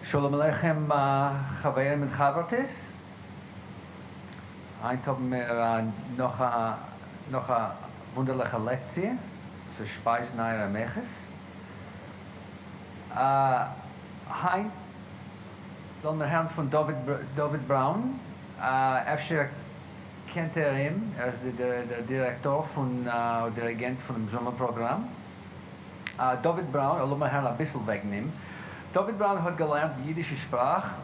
שלום עליכם חברים און חבר'טעס, היינט האבן מיר נאך א נאך א וואונדערליכע לעקציע צו שפייזן אייערע מוחות. היינט וועלן מיר הערן פון דוד בראון, אפשר קענט איר אים, ער איז דער דירעקטאר פון דיריגענט פונעם זומער פראגראם. דוד בראון, לאמיר הערן אביסל וועגן אים. דוד בראון האט געלערנט יידישע שפראך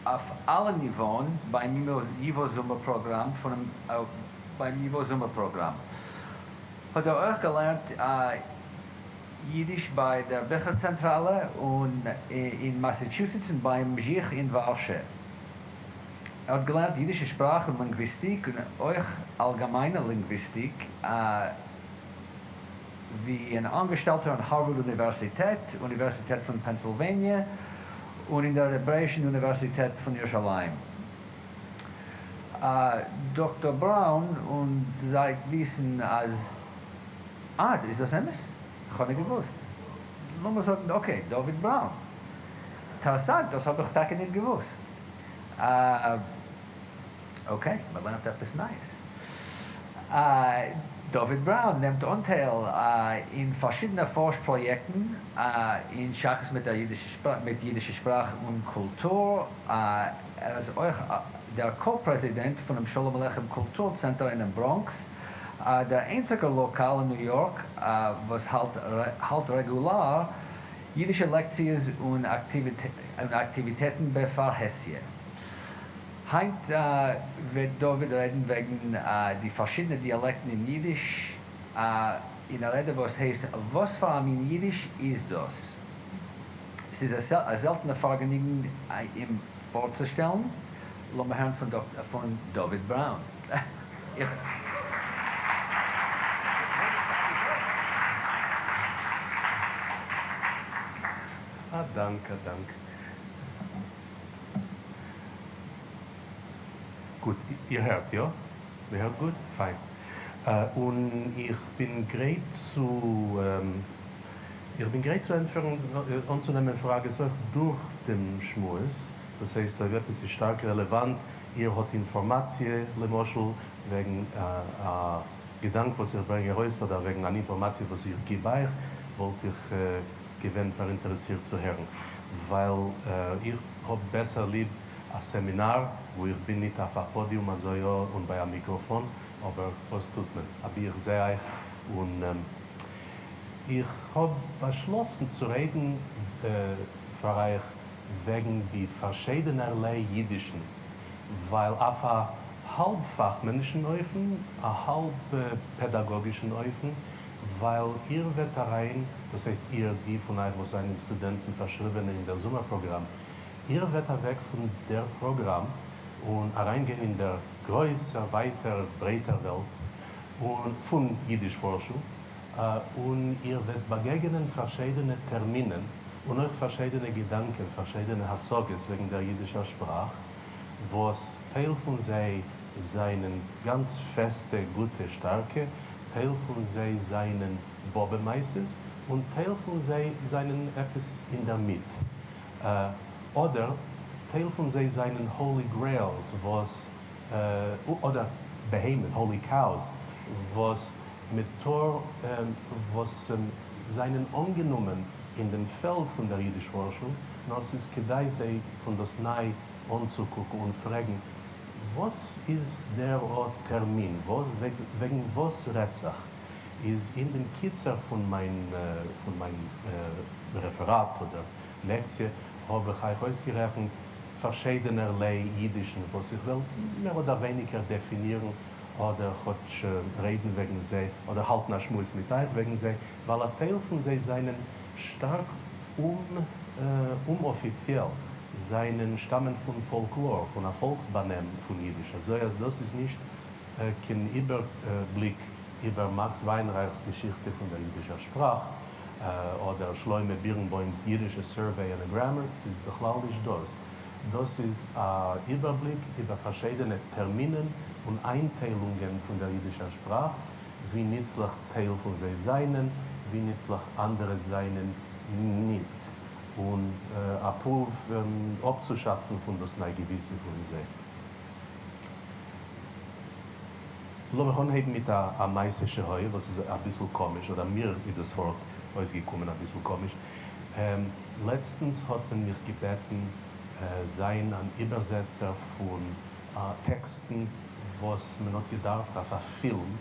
אויף אלע ניוואען ביים ייוואו זומער פראגראם פונעם ביים ייוואו זומער פראגראם האט ער אויך געלערנט יידיש ביי דער ביכער צענטראלע און אין מאסאטשוסעטס און ביים מזשיך אין ווארשע. ער האט געלערנט יידישע שפראך און לינגוויסטיק און אויך אלגעמיינע לינגוויסטיק ווי אן אנגעשטעלטער אין הארווארד אוניווערסיטעט, אוניווערסיטעט פון פענסילוועניע און אין דער העברעאישן אוניווערסיטעט פון ירושלים. דאקטאר בראון, און זייט וויסן אז. אה, איז דאס אמת? כ'האב ניט געוואוסט. לאמיר זאגן, okay, דוד בראון. אינטערעסאנט, דאס האב איך טאקע ניט געוואוסט. Okay, מען לערנט עפעס נייעס. דוד בראון נעמט אנטייל אין פארשידענע פארש פראיעקטן אין שייכות מיט דער מיט יידישע שפראך און קולטור. ער איז אויך דער קא-פרעזידענט פונעם שלום עליכם קולטור צענטער אינעם בראנקס, דער איינציגער לאקאל אין ניו יארק וואס האלט רעגולאר יידישע לעקציעס און אקטיוויטעטן בפרהסיא. היינט וועט דוד רעדן וועגן די פארשידענע דיאלעקטן אין יידיש, אין א רעדע וואס הייסט וואס פאר א מין יידיש איז דאס? ס'איז א זעלטענע פארגעניגן אים פארצושטעלן. לאמיר הערן פון דוד בראון. א דאנק, א דאנק. גוט, איר הערט, יא? מען הערט גוט? פיין. און איך בין גרייט צו, איך בין גרייט צו ענטפערן, אנצונעמען פראגעס אויך דורך דעם שמועס. דאס הייסט אויב עפעס איז שטארק רעלעוואנט, איר האט אינפארמאציע למשל וועגן א געדאנק וואס איך ברענג ארויס אדער וועגן אן אינפארמאציע וואס איך גיב אייך, וואלט איך געווען פאראינטערעסירט צו הערן, ווייל איך האב בעסער ליב א סעמינאר וואו איך בין ניט אויף א פאדיום אזוי און ביי א מיקראפאן, אבער וואס טוט מען אבי איך זע אייך און איך האב באשלאסן צו רעדן פאר אייך וועגן די פארשיידענערליי יידישן, ווייל אויף א האלב פאכמענישן אופן, א האלב פעדאגאגישן אופן, ווייל איר וועט אריין, דאס הייסט איר, די פון אייך וואס זיינען סטודענטן פארשריבענע אין דער זומער פראגראם, איר וועט אוועק פון דער פראגראם און אריינגיין אין דער גרויסער, ווייטער, ברייטער וועלט און פון יידיש פארשונג, און איר וועט באגעגענען פארשיידענע טערמינען און אויך פארשיידענע געדאנקען, פארשיידענע השגות וועגן דער יידישער שפראך, וואס טייל פון זיי זיינען גאנץ פעסטע, גוטע, שטארקע, טייל פון זיי זיינען באבע מעשה'ס, און טייל פון זיי זיינען עפעס אינדערמיט. אדער טייל פון זיי זיינען holy grails וואס, אדער בהמות, holy cows, וואס מ'טאר, וואס זיינען אנגענומען אין דעם פעלד פון דער אידיש פארשונג, נאר ס'איז כדאי זיי פון דאס ניי אנצוקוקן און פרעגן, וואס איז דער אט טערמין? וועגן וואס רעדט זיך? איז אין דעם קיצור פון מיין פון מיין רעפעראט אדער לעקציע האב איך אייך אויסגערעכנט פארשיידענערליי אידישן וואס איך וועל מער אדער ווייניגער דעפינירן אדער כאטש רעדן וועגן זיי אדער האלטן א שמועס מיט אייך וועגן זיי, ווייל א טייל פון זיי זיינען שטארק אומאפיציעל, זיינען שטאמען פון פאלקלאר, פון א פאלקס-באנעם פון אידיש, אזוי אז דאס איז נישט קיין איבערבליק איבער מאקס וויינרייך'ס געשיכטע פון דער אידישער שפראך, אדער שלמה בירנבוים'ס Yiddish, a Survey and a Grammar, ס'איז בכלל נישט דאס. דאס איז א איבערבליק איבער פארשיידענע טערמינען און איינטיילונגען פון דער אידישער שפראך, ווי ניצלעך טייל פון זיי זיינען, ווי ניצלעך אנדערע זיינען ניט. און א פרואוו אפצושאצן פון דאס ניי געוויסע פון זיי. לאמיך אנהייבן מיט א מעשה שהיה וואס איז אביסל קאמיש, אדער מיר איז דאס פארט אויסגעקומען אביסל קאמיש. לעצטנס האט מען מיך געבעטן זיין אן איבערזעצער פון טעקסטן וואס מען האט געדארפט אויף א פילם,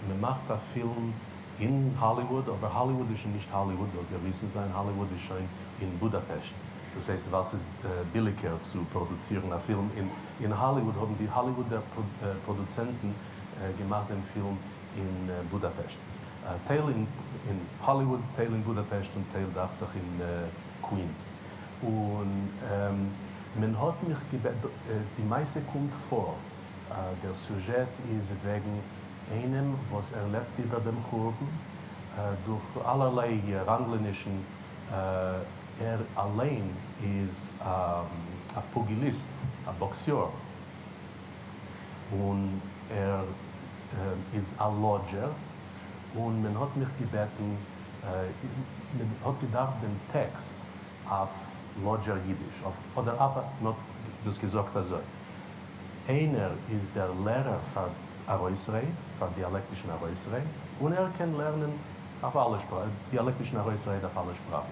מען מאכט א פילם אין האליוואד, אבער האליוואד איז שוין נישט האליוואד, זאלט איר וויסן זיין, האליוואד איז שוין אין בודאפעשט, דאס הייסט ווייל ס'איז ביליגער צו פראדוצירן א פילם אין האליוואד האבן די האליוואדער פראדוצענטן געמאכט דעם פילם אין בודאפעשט, טייל אין האליוואד, טייל אין בודאפעשט און טייל דאכט זיך אין קווינס, און מען האט מיך געבעטן, די מעשה קומט פאר, דער סוזשעט איז וועגן איינעם וואס ער לעבט איבער דעם חורבן דורך אלערליי ראנגלענישן, ער אליין איז א פוגיליסט, א באקסיאר, און ער איז א לאדזשער, און מען האט מיך געבעטן, מען האט געדארפט דעם טעקסט אויף לאדזשער אידיש, אדער אויף, מען האט דאס געזאגט אזוי, איינער איז דער לערער פאר ארויסרייד, פאר דיאלעקטישן ארויסרייד, און ער קען לערנען אויף אלע שפראכן, דיאלעקטישן ארויסרייד אויף אלע שפראכן.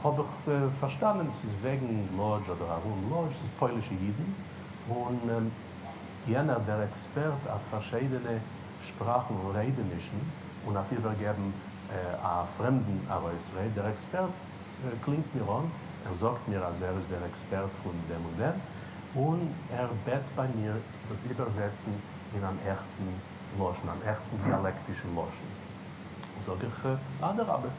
האב איך פארשטאנען ס'איז וועגן לאדזש אדער ארום לאדזש, ס'איז פוילישע אידן, און יענער דער עקספערט אויף פארשיידענע שפראכן און רעדענישן, און אויף איבערגעבן א פרעמדן ארויסרייד, דער עקספערט קלינגט מיר אן, ער זאגט מיר אז ער איז דער עקספערט פון דעם און דעם, און ער בעט ביי מיר דאס איבערזעצן אין אן עכטן לשון, אן עכטן דיאלעקטישן לשון. זאג איך, אדרבה,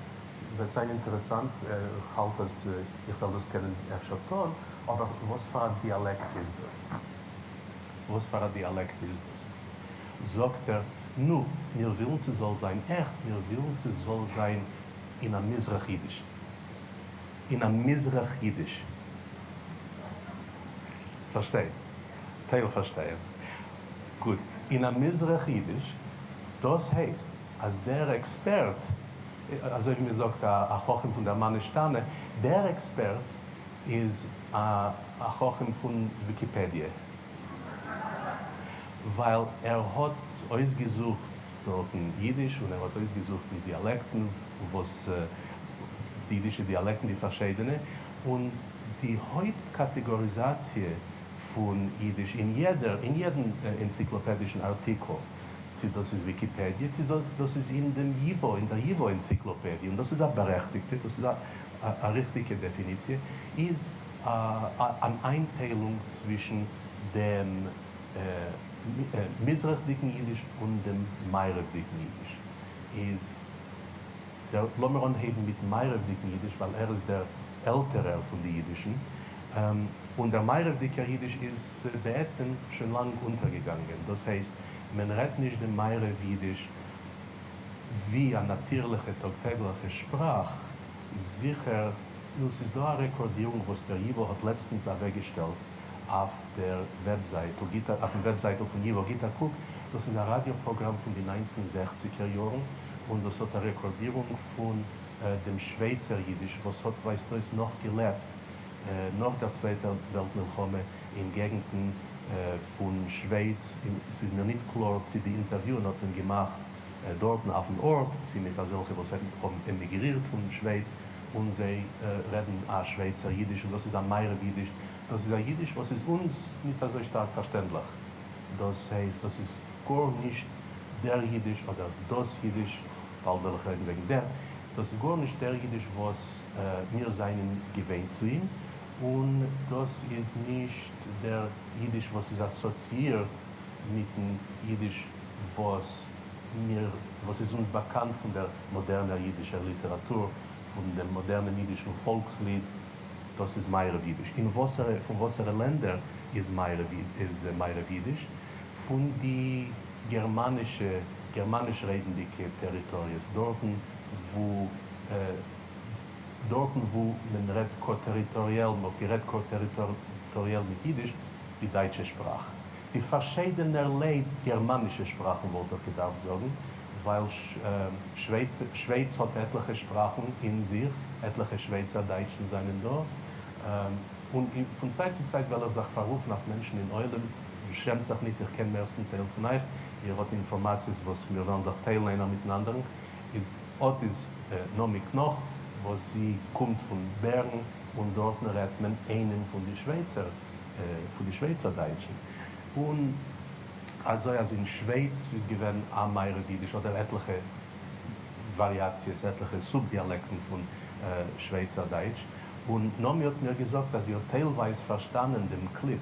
וועט זיין אינטערעסאנט, איך האלט אז איך וועל דאס קענען אפשר טון, אבער וואס פאר א דיאלעקט איז דאס? וואס פאר א דיאלעקט איז דאס? זאגט ער, נו, מיר ווילן ס'זאל זיין עכט, מיר ווילן ס'זאל זיין אין א מזרח אידיש. אין א מזרח אידיש. פארשטיי. טייל פארשטייען. גוט. אין א מזרח אידיש, דאס הייסט אז דער עקספערט, אזוי ווי מען זאגט א חכם פון דער מה נשתנה, דער עקספערט איז א חכם פון וויקיפעדיע. ווייל ער האט אויסגעזוכט דארטן אידיש און ער האט אויסגעזוכט די דיאלעקטן וואס די אידישע דיאלעקטן די פארשיידענע, און די הויפט קאטעגאריזאציע פון אידיש אין יעדער אין יעדן ענציקלאפעדישן ארטיקל, צי דאס איז וויקיפעדיע צי דאס איז אין דעם ייווא אין דער ייווא ענציקלאפעדיע, און דאס איז א בארעכטיגטע דאס איז א ריכטיגע דעפיניציע, איז אן איינטיילונג צווישן דעם מזרח'דיגן אידיש און דעם מערב'דיגן אידיש. איז דער, לאמיר אנהייבן מיטן מערב'דיגן אידיש ווייל ער איז דער עלטערער פון די אידישן, און דער מערב'דיגער אידיש איז בעצם שוין לאנג אונטערגעגאנגען, דאס הייסט מען רעדט נישט דעם מערב אידיש ווי א נאטירליכע טאג-טעגליכע שפראך, זיכער, נו ס'איז דא א רעקארדירונג וואס דער ייווא האט לעצטנס אוועקגעשטעלט אויף דער וועבזייטל, גיט א, אויפן וועבזייטל פון ייווא, גיט א קוק, דאס איז א ראדיא פראגראם פון די ניינצן זעכציגער יארן, און דאס האט א רעקארדירונג פון דעם שווייצער אידיש וואס האט ווייזט אויס נאך געלעבט נאך דער צווייטער וועלט מלחמה אין געגנטן פון שווייץ, ס'איז מיר ניט קלאר צי די אינטערוויוען האט מען געמאכט דארטן אויפן ארט, צי מיט אזעלכע וואס האבן עמיגרירט פון שווייץ און זיי רעדן א שווייצער אידיש, און דאס איז א מערב אידיש, דאס איז א אידיש וואס איז אונז ניט אזוי שטארק פארשטענדליך, דאס הייסט דאס איז גאר נישט דער אידיש אדער דאס אידיש, באלד וועל איך רעדן וועגן דעם, דאס איז גאר נישט דער אידיש וואס מיר זענען געוואינט צו אים, און דאס איז נישט דער אידיש וואס איז אסאציאירט מיטן אידיש וואס מיר וואס איז אונז באקאנט פון דער מאדערנער אידישער ליטעראטור, פון דעם מאדערנעם אידישן פאלקסליד. דאס איז מערב אידיש. אין וואסערע פון וואסערע לענדער איז מערב איז מערב אידיש? פון די גערמאנישע גערמאניש רעדנדיקע טעריטאריעס, דארטן וואו דארטן וואו מען רעדט קא-טעריטאריעל, מען האט גערעדט קא-טעריטאריעל מיט אידיש, די דייטשע שפראך. די פארשיידענערליי גערמאנישע שפראכן וואלט איך געדארפט זאגן, ווייל שווייץ שווייץ האט עטליכע שפראכן אין זיך, עטליכע שווייצער דייטשן זענען דא, און פון צייט צו צייט וועל איך זיך פאררופן אויף מענטשן אין עולם, שעמט זיך ניט, איך קען מערסטן טייל פון אייך, איר האט אינפארמאציעס וואס מיר וועלן זיך טיילן איינער מיטן אנדערן, איז אט איז נעמי קנאך וואס זי קומט פון בערן און דארטן רעדט מען איינעם פון די שווייצער פון די שווייצער דייטשן, און אזוי אז אין שווייץ איז געווען א מערב אידיש אדער עטליכע וואריאציעס עטליכע סוב-דיאלעקטן פון שווייצער דייטש, און נעמי האט מיר געזאגט אז זי האט טיילווייז פארשטאנען דעם קליפ,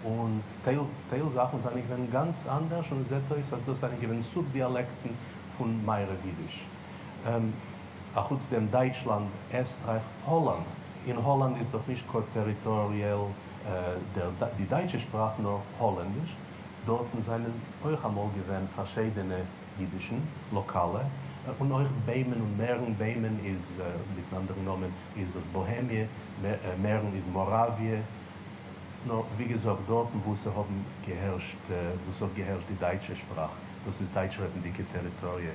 און טייל טייל זאכן זענען געווען גאנץ אנדערש און זעט אויס אז דאס זענען געווען סוב-דיאלעקטן פון מערב אידיש. אחוץ דעם דייטשלאנד, עסטרייך, האלאנד, אין האלאנד איז דאך נישט קא-טעריטאריעל דער די דייטשע שפראך נאר האלענדיש, דארטן זענען אויך אמאל געווען פארשיידענע אידישן, לאקאלע, און אויך בעמען און מערן, בעמען איז מיטן אנדערן נאמען איז דאס באהעמיע, מערן איז מאראוויע, נאר ווי געזאגט דארטן וואו ס'האבן געהערשט וואו ס'האט געהערשט די דייטשע שפראך, דאס איז דייטש-רעדנדיקע טעריטאריע,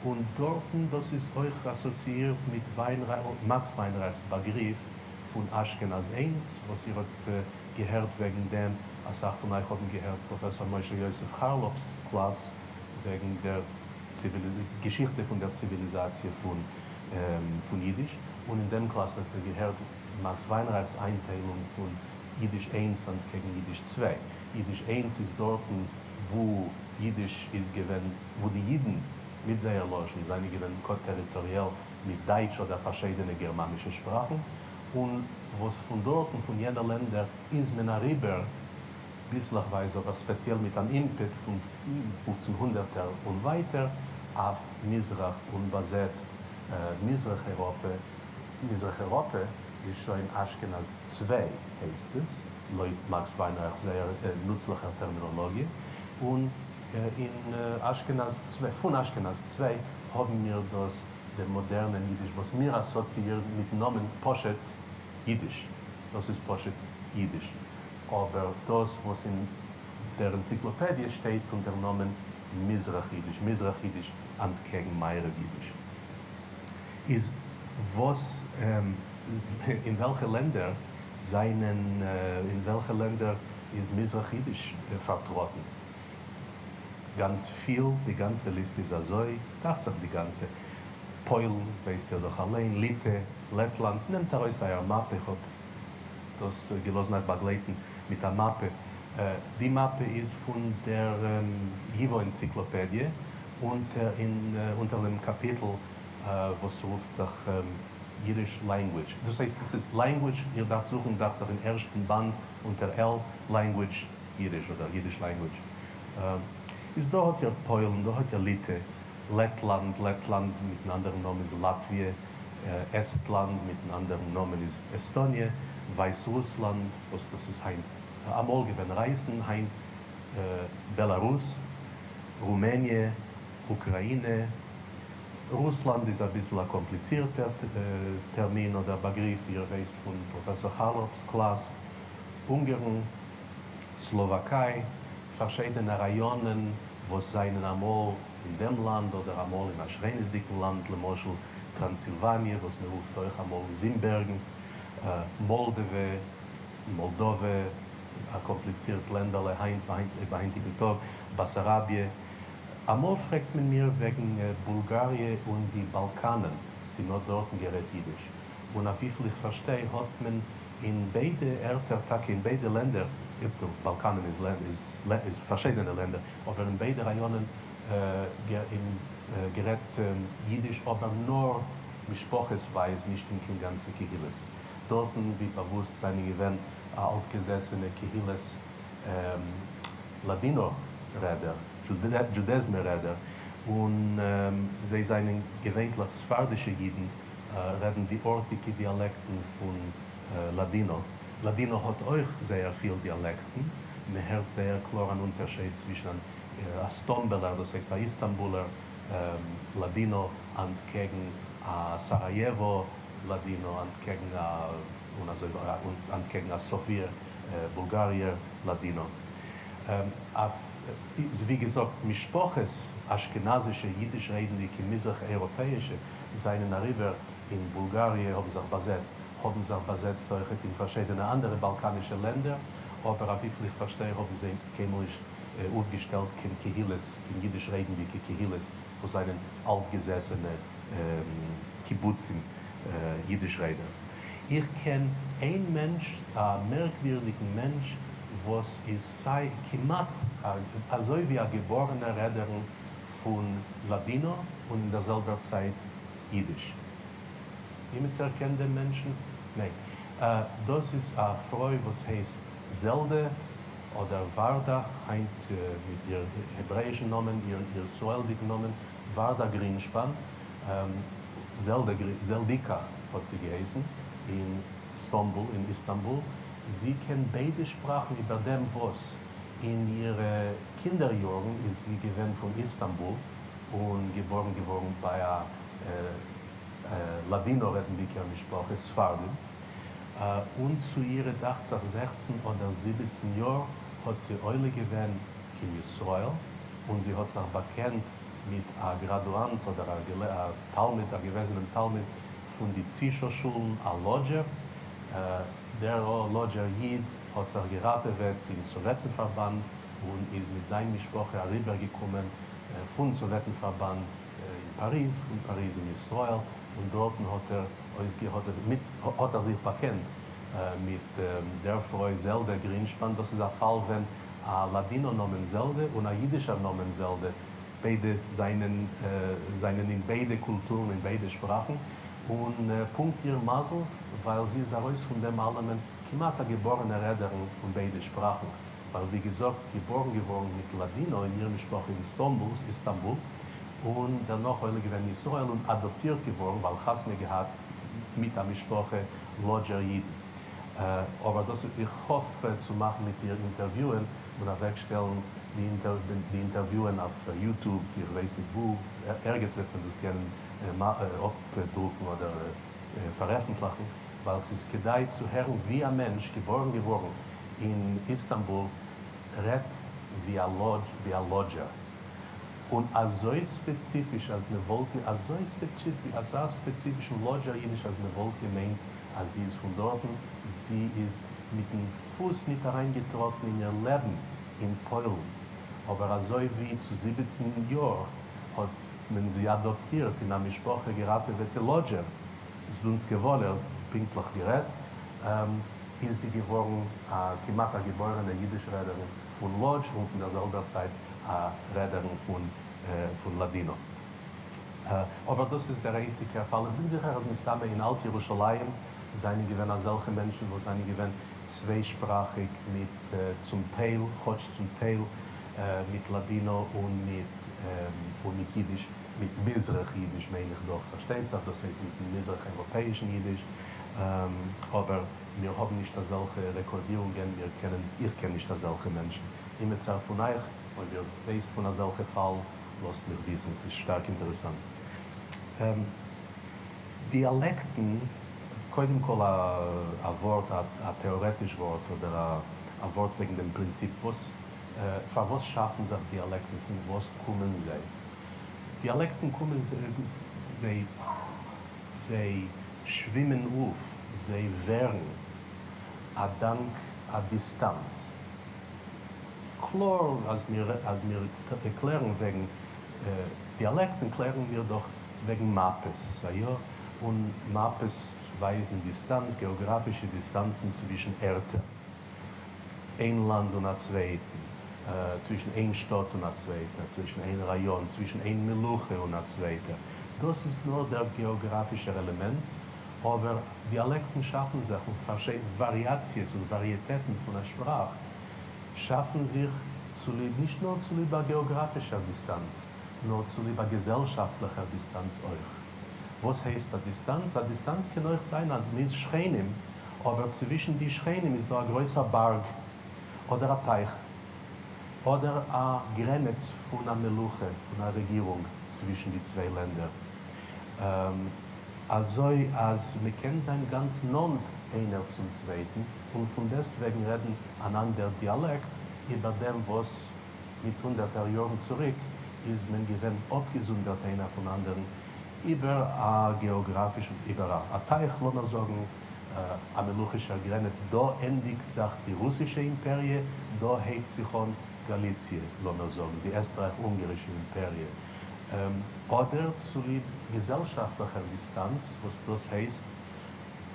און דארטן דאס איז אויך אסאציאירט מיט מאקס וויינרייך'ס באגריף פון אשכנז איינס, וואס איר האט געהערט וועגן דעם, אסאך פון אייך האבן געהערט פראפעסאר משה יוסף חרלאפ'ס קלאס וועגן דער געשיכטע פון דער ציוויליזאציע פון אידיש, און אין דעם קלאס האט איר געהערט מאקס וויינרייך'ס איינטיילונג פון אידיש איינס אנטקעגן אידיש צוויי. אידיש איינס איז דארטן וואו אידיש איז געווען, וואו די אידן מיט זייער לשון זענען געווען קא-טעריטאריעל מיט דייטש אדער פארשיידענע גערמאנישע שפראכן, און וואס פון דארטן פון יענע לענדער איז מען אריבער ביסלעכווייז אבער ספעציעל מיט אן אימפעט פון פופצן הונדערטער און ווייטער אויף מזרח און באזעצט מזרח אייראפע, מזרח אייראפע איז שוין אשכנז צוויי הייסט עס, לויט מאקס וויינרייך'ס זייער נוצליכער טערמינאלאגיע, און אין אשכנז צוויי, פון אשכנז צוויי האבן מיר דאס דעם מאדערנעם אידיש וואס מיר אסאציאירן מיטן נאמען פשוט אידיש, דאס איז פשוט אידיש, אבער דאס וואס אין דער ענציקלאפעדיע שטייט אונטערן נאמען מזרח אידיש, מזרח אידיש אנטקעגן מערב אידיש, איז וואס אין וועלכע לענדער זענען אין וועלכע לענדער איז מזרח אידיש פארטראטן? גאנץ פיל, די גאנצע ליסטע איז אזוי, דאכט זיך די גאנצע, פוילן ווייסט איר דאך אליין, ליטע, לעטלאנד, נעמט ארויס אייער מאפע, איך האב דאס געלאזן אייך באגלייטן מיט א מאפע, די מאפע איז פון דער ייווא ענציקלאפעדיע, אונטער אין אונטער דעם קאפיטל וואס רופט זיך Yiddish Language, דאס הייסט עס איז Language, איר דארפט זוכן דאכט זיך אין ערשטן באנד אונטער L, Language Yiddish אדער Yiddish Language. איז דא האט איר פוילן, דא האט איר ליטע, לעטלאנד, לעטלאנד מיטן אנדערן נאמען איז לאטוויע, עסטלאנד מיטן אנדערן נאמען איז עסטאניע, ווייסרוסלאנד, וואס דאס איז היינט, אמאל געווען רייסן, היינט בעלארוס, רומעניע, אוקראינע, רוסלאנד איז אביסל א קאמפליצירטער טערמין אדער באגריף, ווי איר ווייסט פון פראפעסאר חרלאפ'ס קלאס, אונגערן, סלאוואקיי, פארשיידענע ראיאנען וואס זענען אמאל אין דעם לאנד אדער אמאל אין א שכנות'דיגן לאנד, למשל טראנסילוואניע וואס מען רופט אויך אמאל זימבערגן, מאלדעווע, מאלדאווע, א קאמפליצירט לענדעלע היינט ביי היינטיגן טאג, באסאראביע. אמאל פרעגט מען מיר וועגן בולגאריע און די באלקאנען, צי מ'האט דארטן גערעדט אידיש, און אויף וויפיל איך פארשטיי האט מען אין ביידע ערטער, טאקע אין ביידע לענדער, באלקאנען איז איז פארשיידענע לענדער, אבער אין ביידע ראיאנען גערעדט אידיש, אבער נאר משפחות'ווייז, נישט אין קיין גאנצע קהילות. דארטן, ווי באוואוסט, זענען געווען אלטגעזעסענע קהילות לאדינא רעדער, דזשודעזמע רעדער, און זיי זענען געווענטליך ספרדישע אידן, רעדן די ארטיגע דיאלעקטן פון לאדינא. לאדינא האט אויך זייער פיל דיאלעקטן, מען הערט זייער קלאר אן אונטערשייד צווישן א סטאמבעלער, דאס הייסט א איסטאנבולער לאדינא, אנטקעגן א סאראיעווא לאדינא, אנטקעגן א און אזוי אנטקעגן א סאפיער בולגאריער לאדינא. אויף. ווי געזאגט, משפחות אשכנזישע אידיש רעדנדיקע מזרח אייראפעאישע זענען אריבער אין בולגאריע האבן זיך באזעצט, האבן זיך באזעצט אויכעט אין פארשידענע אנדערע באלקאנישע לענדער, אבער אויף וויפיל איך פארשטיי האבן זיי קיינמאל נישט אויפגעשטעלט קיין קהילות, קיין אידיש רעדנדיקע קהילות וואס זענען אלטגעזעסענע קיבוצים אידיש רעדערס. איך קען איין מענטש, א מערקווירדיגן מענטש, וואס איז סיי כמעט אזוי ווי א געבארענע רעדערין פון לאדינא און אין דער זעלבער צייט אידיש. אימיצער קען דעם מענטשן? ניין. דאס איז א פרוי וואס הייסט זעלדע אדער ווארדא, היינט מיט איר העברעאישן נאמען, איר ישראל'דיגן נאמען, ווארדא גרינשפאן. זעלדע, זעלדיקא האט זי געהייסן, אין סטאמבול, אין איסטאנבול. זי קען ביידע שפראכן איבער דעם וואס אין אירע קינדער יארן איז זי געווען פון איסטאנבול און געבארן געווארן ביי א לאדינא רעדנדיקער משפחה, ספרדים, און צו אירע דאכט זיך 16 אדער 17 יאר האט זי עולה געווען קיין ישראל און זי האט זיך באקענט מיט א גראדואנט אדער א תלמיד, א געוועזענעם תלמיד פון די צישא שולן, א לאדזשער. דער לאדזשער איד האט זיך געראטעוועט אין סאוועטן פארבאנד און איז מיט זיין משפחה אריבערגעקומען פון סאוועטן פארבאנד אין פאריז, פון פאריז אין ישראל, און דארטן האט ער מיט האט ער זיך באקענט מיט דער פרוי זעלדע גרינשפאן. דאס איז א פאל ווען א לאדינא נאמען זעלדע און א אידישער נאמען זעלדע ביידע זענען זענען אין ביידע קולטורן, אין ביידע שפראכן, און פונקט איר מזל ווייל זי איז ארויס פון דעם אלעמען כמעט א געבארענע רעדערין פון ביידע שפראכן, ווייל ווי געזאגט געבארן געווארן מיט לאדינא אין איר משפחה אין סטאמבול, איסטאנבול, און דערנאך עולה געווען אין ישראל און אדאפטירט געווארן ווייל חתונה געהאט מיט א משפחה לאדזשער אידן. אבער דאס איך האף צו מאכן מיט איר אינטערוויוען און אוועקשטעלן די אינטערוויוען אויף יוטוב צו איך ווייס ניט וואו, ערגעץ וועט מען דאס קענען אפדרוקן אדער פארעפנטליכן, ווייל ס'איז כדאי צו הערן ווי א מענטש געבארן געווארן אין איסטאנבול רעדט ווי א ווי א לאדזשער, און אזוי ספעציפיש אז מען וואלט אזוי ספעציפיש אזא ספעציפישן לאדזשער אידיש אז מען וואלט געמיינט אז זי איז פון דארטן. זי איז מיטן פוס ניט אריינגעטראטן אין איר לעבן אין פוילן, אבער אזוי ווי צו 17 יאר האט מען זי אדאפטירט אין א משפחה געראטעוועטע לאדזשער, זדונסקע וואלער פינקטליך גערעדט, איז זי געווארן א כמעט א געבוירענע אידיש רעדערין פון לאדזש און פון דער זעלבער צייט א רעדערין פון פון לאדינא. אבער דאס איז דער איינציגער פאל. איך בין זיכער אז מסתמא אין אלט ירושלים זענען געווען אזעלכע מענטשן וואס זענען געווען צוויישפראכיג מיט צום טייל, כאטש צום טייל, מיט לאדינא און מיט און מיט אידיש, מיט מזרח אידיש מיין איך דאך, פארשטייט זיך, דאס הייסט מיטן מזרח אייראפעאישן אידיש, אבער מיר האבן נישט אזעלכע רעקארדירונגען, מיר קענען, איך קען נישט אזעלכע מענטשן. אימיצער פון אייך, אויב איר ווייסט פון אזעלכע פאלן, לאזט מיך וויסן, ס'איז שטארק אינטערעסאנט. דיאלעקטן, קודם כל א ווארט, א טעארעטיש ווארט, אדער א ווארט וועגן דעם פרינציפ, וואס, פארוואס שאפן זיך דיאלעקטן, פון וואס קומען זיי? דיאלעקטן קומען, זיי, זיי שווימען אויף, זיי ווערן א דאנק א דיסטאנץ. קלאר אז מיר אז מיר קלערן וועגן דיאלעקטן קלערן מיר דאך וועגן מאפעס, יא? און מאפעס ווייזן דיסטאנץ, געאגראפישע דיסטאנצן צווישן ערטער. איין לאנד און א צווייטן, צווישן איין שטאט און א צווייטער, צווישן איין ראיאן, צווישן איין מלוכה און א צווייטער. דאס איז נאר דער געאגראפישער עלעמענט, אבער דיאלעקטן שאפן זיך און וואריאציעס און וואריעטעטן פון א שפראך שאפן זיך צוליב, נישט נאר צוליב א געאגראפישער דיסטאנץ, נאר צוליב א געזעלשאפטליכער דיסטאנץ אויך. וואס הייסט א דיסטאנץ? א דיסטאנץ קען אויך זיין אז מ'איז שכנים, אבער צווישן די שכנים איז דא א גרויסער בארג, אדער א טייך, אדער א גרענעץ פון א מלוכה, פון א רעגירונג צווישן די צוויי לענדער. אזוי אז מ'קען זיין גאנץ נאנט איינער צום צווייטן און פון דעסטוועגן רעדן אן אנדער דיאלעקט איבער דעם וואס. מיט הונדערטער יארן צוריק איז מען געווען אפגעזונדערט איינער פון אנדערן איבער א געאגראפישן, איבער א טייך לאמיר זאגן, א מלוכישער גרענעץ, דא ענדיגט זיך די רוסישע אימפעריע, דא הייבט זיך אן גאליציע, לאמיר זאגן די עסטרייך-אונגערישע אימפעריע, אדער צוליב געזעלשאפטליכער דיסטאנץ, וואס דאס הייסט,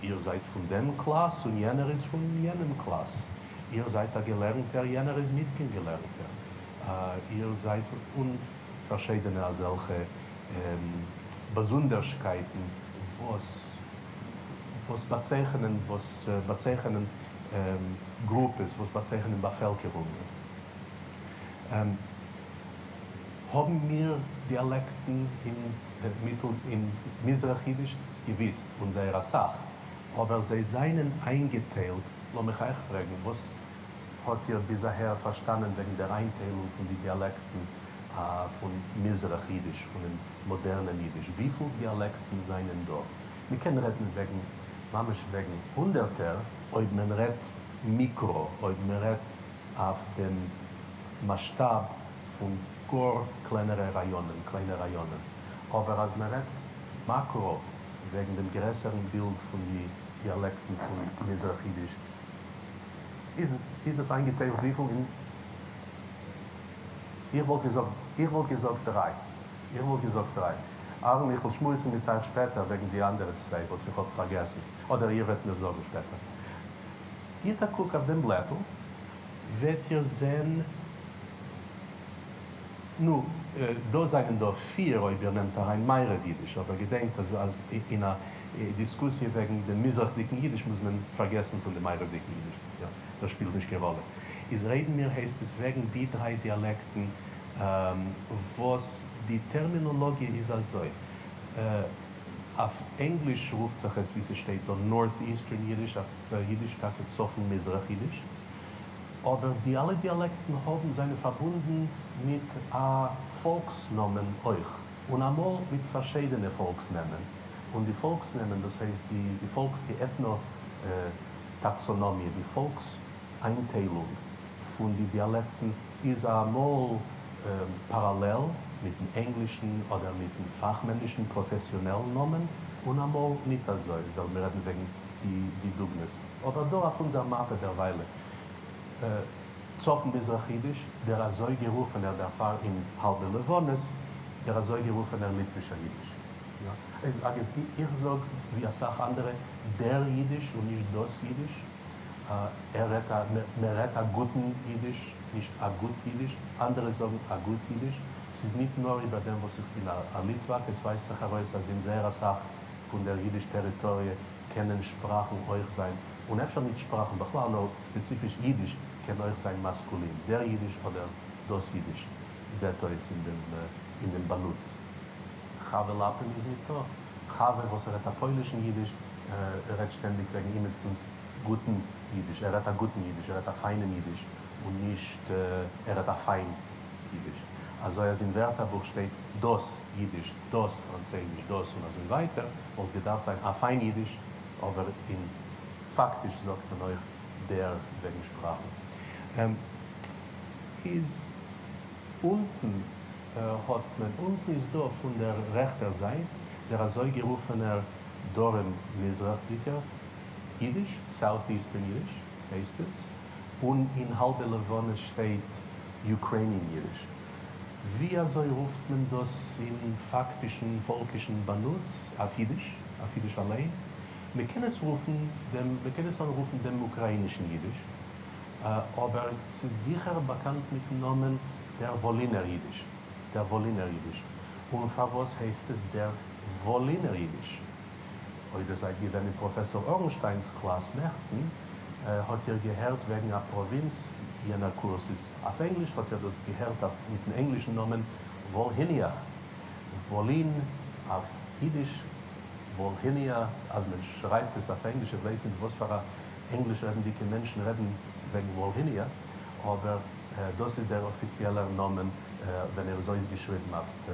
איר זייט פון דעם קלאס און יענער איז פון יענעם קלאס, איר זייט א געלערנטער, יענער איז ניט קיין געלערנטער, איר זייט און פארשיידענע אזעלכע באזונדערשקייטן וואס וואס באצייכענען וואס באצייכענען גרופעס, וואס באצייכענען באפעלקערונגען. האבן מיר דיאלעקטן אין מיטל אין מזרח אידיש? געוויס, און זייער אסאך, אבער זיי זיינען איינגעטיילט, לאמיך אייך פרעגן, וואס האט איר ביז אהער פארשטאנען וועגן דער איינטיילונג פון די דיאלעקטן פון מזרח אידיש, פונעם מאדערנעם אידיש? וויפיל דיאלעקטן זיינען דא? מען קען רעדן וועגן, ממש וועגן הונדערטער, אויב מען רעדט מיקרא, אויב מען רעדט אויף דעם מאסשטאב פון גאר קלענערע ראיאנען, קליינע ראיאנען, אבער אז מען רעדט מאקרא, וועגן דעם גרעסערן בילד פון די דיאלעקטן פון מזרח אידיש, איז איז דאס איינגעטיילט וויפיל אין איך וואלט געזאגט איך וואלט געזאגט דריי איך וואלט געזאגט דריי. אהרן, איך וועל שמועסן מיט אייך שפעטער וועגן די אנדערע צוויי וואס איך האב פארגעסן, אדער איר וועט מיר זאגן שפעטער. גיט א קוק אויף דעם בלעטל וועט איר זען, נו, דא זענען דא פיר אויב איר נעמט אריין מערב אידיש, אבער געדענקט אז אז אין א דיסקוסיע וועגן דעם מזרח'דיגן אידיש מוז מען פארגעסן פון דעם מערב'דיגן אידיש, יא, דאס שפילט נישט קיין ראלע. איז רעדן מיר הייסט עס וועגן די דריי דיאלעקטן וואס די טערמינאלאגיע איז אזוי, אויף ענגליש רופט זיך עס ווי ס'שטייט דא North Eastern Yiddish, אויף אידיש טאקע צפון מזרח אידיש, אבער די אלע דיאלעקטן האבן זענען פארבונדן מיט א פאלקס נאמען אויך, און אמאל מיט פארשיידענע פאלקס נעמען, און די פאלקס נעמען דאס הייסט די די פאלקס די עטנא טאקסאנאמיע די פאלקס איינטיילונג פון די דיאלעקטן איז אמאל פאראלעל מיטן ענגלישן אדער מיטן פאכמענישן פראפעסיאנעלן נאמען, און אמאל ניט אזוי, וועלן מיר רעדן וועגן די די דוגמאות. אבער דא אויף אונזער מאפע דערוויילע, צפון מזרח אידיש, דער אזוי גערופענער דערפאר אין האלבע לבנות, דער אזוי גערופענער ליטווישער אידיש. יא, איז אגב, איך זאג ווי אסאך אנדערע, דער אידיש און נישט דאס אידיש. ער רעדט א, מען רעדט א גוטן אידיש, נישט א גוט אידיש, אנדערע זאגן א גוט אידיש. ס'איז ניט נאר איבער דעם וואס איך בין א ליטוואק, עס ווייזט זיך ארויס אז אין זייער אסאך פון דער אידיש טעריטאריע קענען שפראכן אויך זיין, און אפשר ניט שפראכן בכלל, נאר ספעציפיש אידיש קען אויך זיין מאסקולין, דער אידיש אדער דאס אידיש, זעט אויס אין דעם אין דעם באנוץ. חוה לאפין איז ניטא. חוה וואס רעדט א פוילישן אידיש, רעדט שטענדיג וועגן אימיצנס גוטן אידיש, ער רעדט א גוטן אידיש, ער רעדט א פיינעם אידיש, און נישט ער רעדט א פיין אידיש. אזוי אז אין ווערטערבוך שטייט דאס אידיש, דאס פראנצייזיש, דאס און אזוי ווייטער, וואלט געדארפט זיין א פיין אידיש, אבער אין פאקטיש זאגט מען אויך דער וועגן שפראכן. איז אונטן האט מען, אונטן איז דא פון דער רעכטער זייט דער אזוי גערופענער דרום מזרח'דיגער אידיש, South Eastern Yiddish הייסט עס, און אין האלבע לבנות שטייט Ukrainian Yiddish. ווי אזוי רופט מען דאס אין פאקטישן פאלקישן באנוץ אויף אידיש, אויף אידיש אליין? מען קען עס רופן דעם, מען קען עס אנרופן דעם אוקראינישן אידיש, אבער ס'איז גיכער באקאנט מיטן נאמען דער וואלינער אידיש, דער וואלינער אידיש. און פארוואס הייסט עס דער וואלינער אידיש? אויב איר זייט געווען אין פראפעסאר אורנשטיינ'ס קלאס נעכטן, האט איר געהערט וועגן א פראווינץ, יענער קורס איז אויף ענגליש, האט איר דאס געהערט אויף מיטן ענגלישן נאמען וואלהיניע, וואלין אויף אידיש, וואלהיניע, אז מען שרייבט עס אויף ענגליש, איך ווייס ניט וואס פאר א ענגליש רעדנדיקע מענטשן רעדן וועגן וואלהיניע, אבער דאס איז דער אפיציעלער נאמען ווען ער איז אויסגעשריבן אויף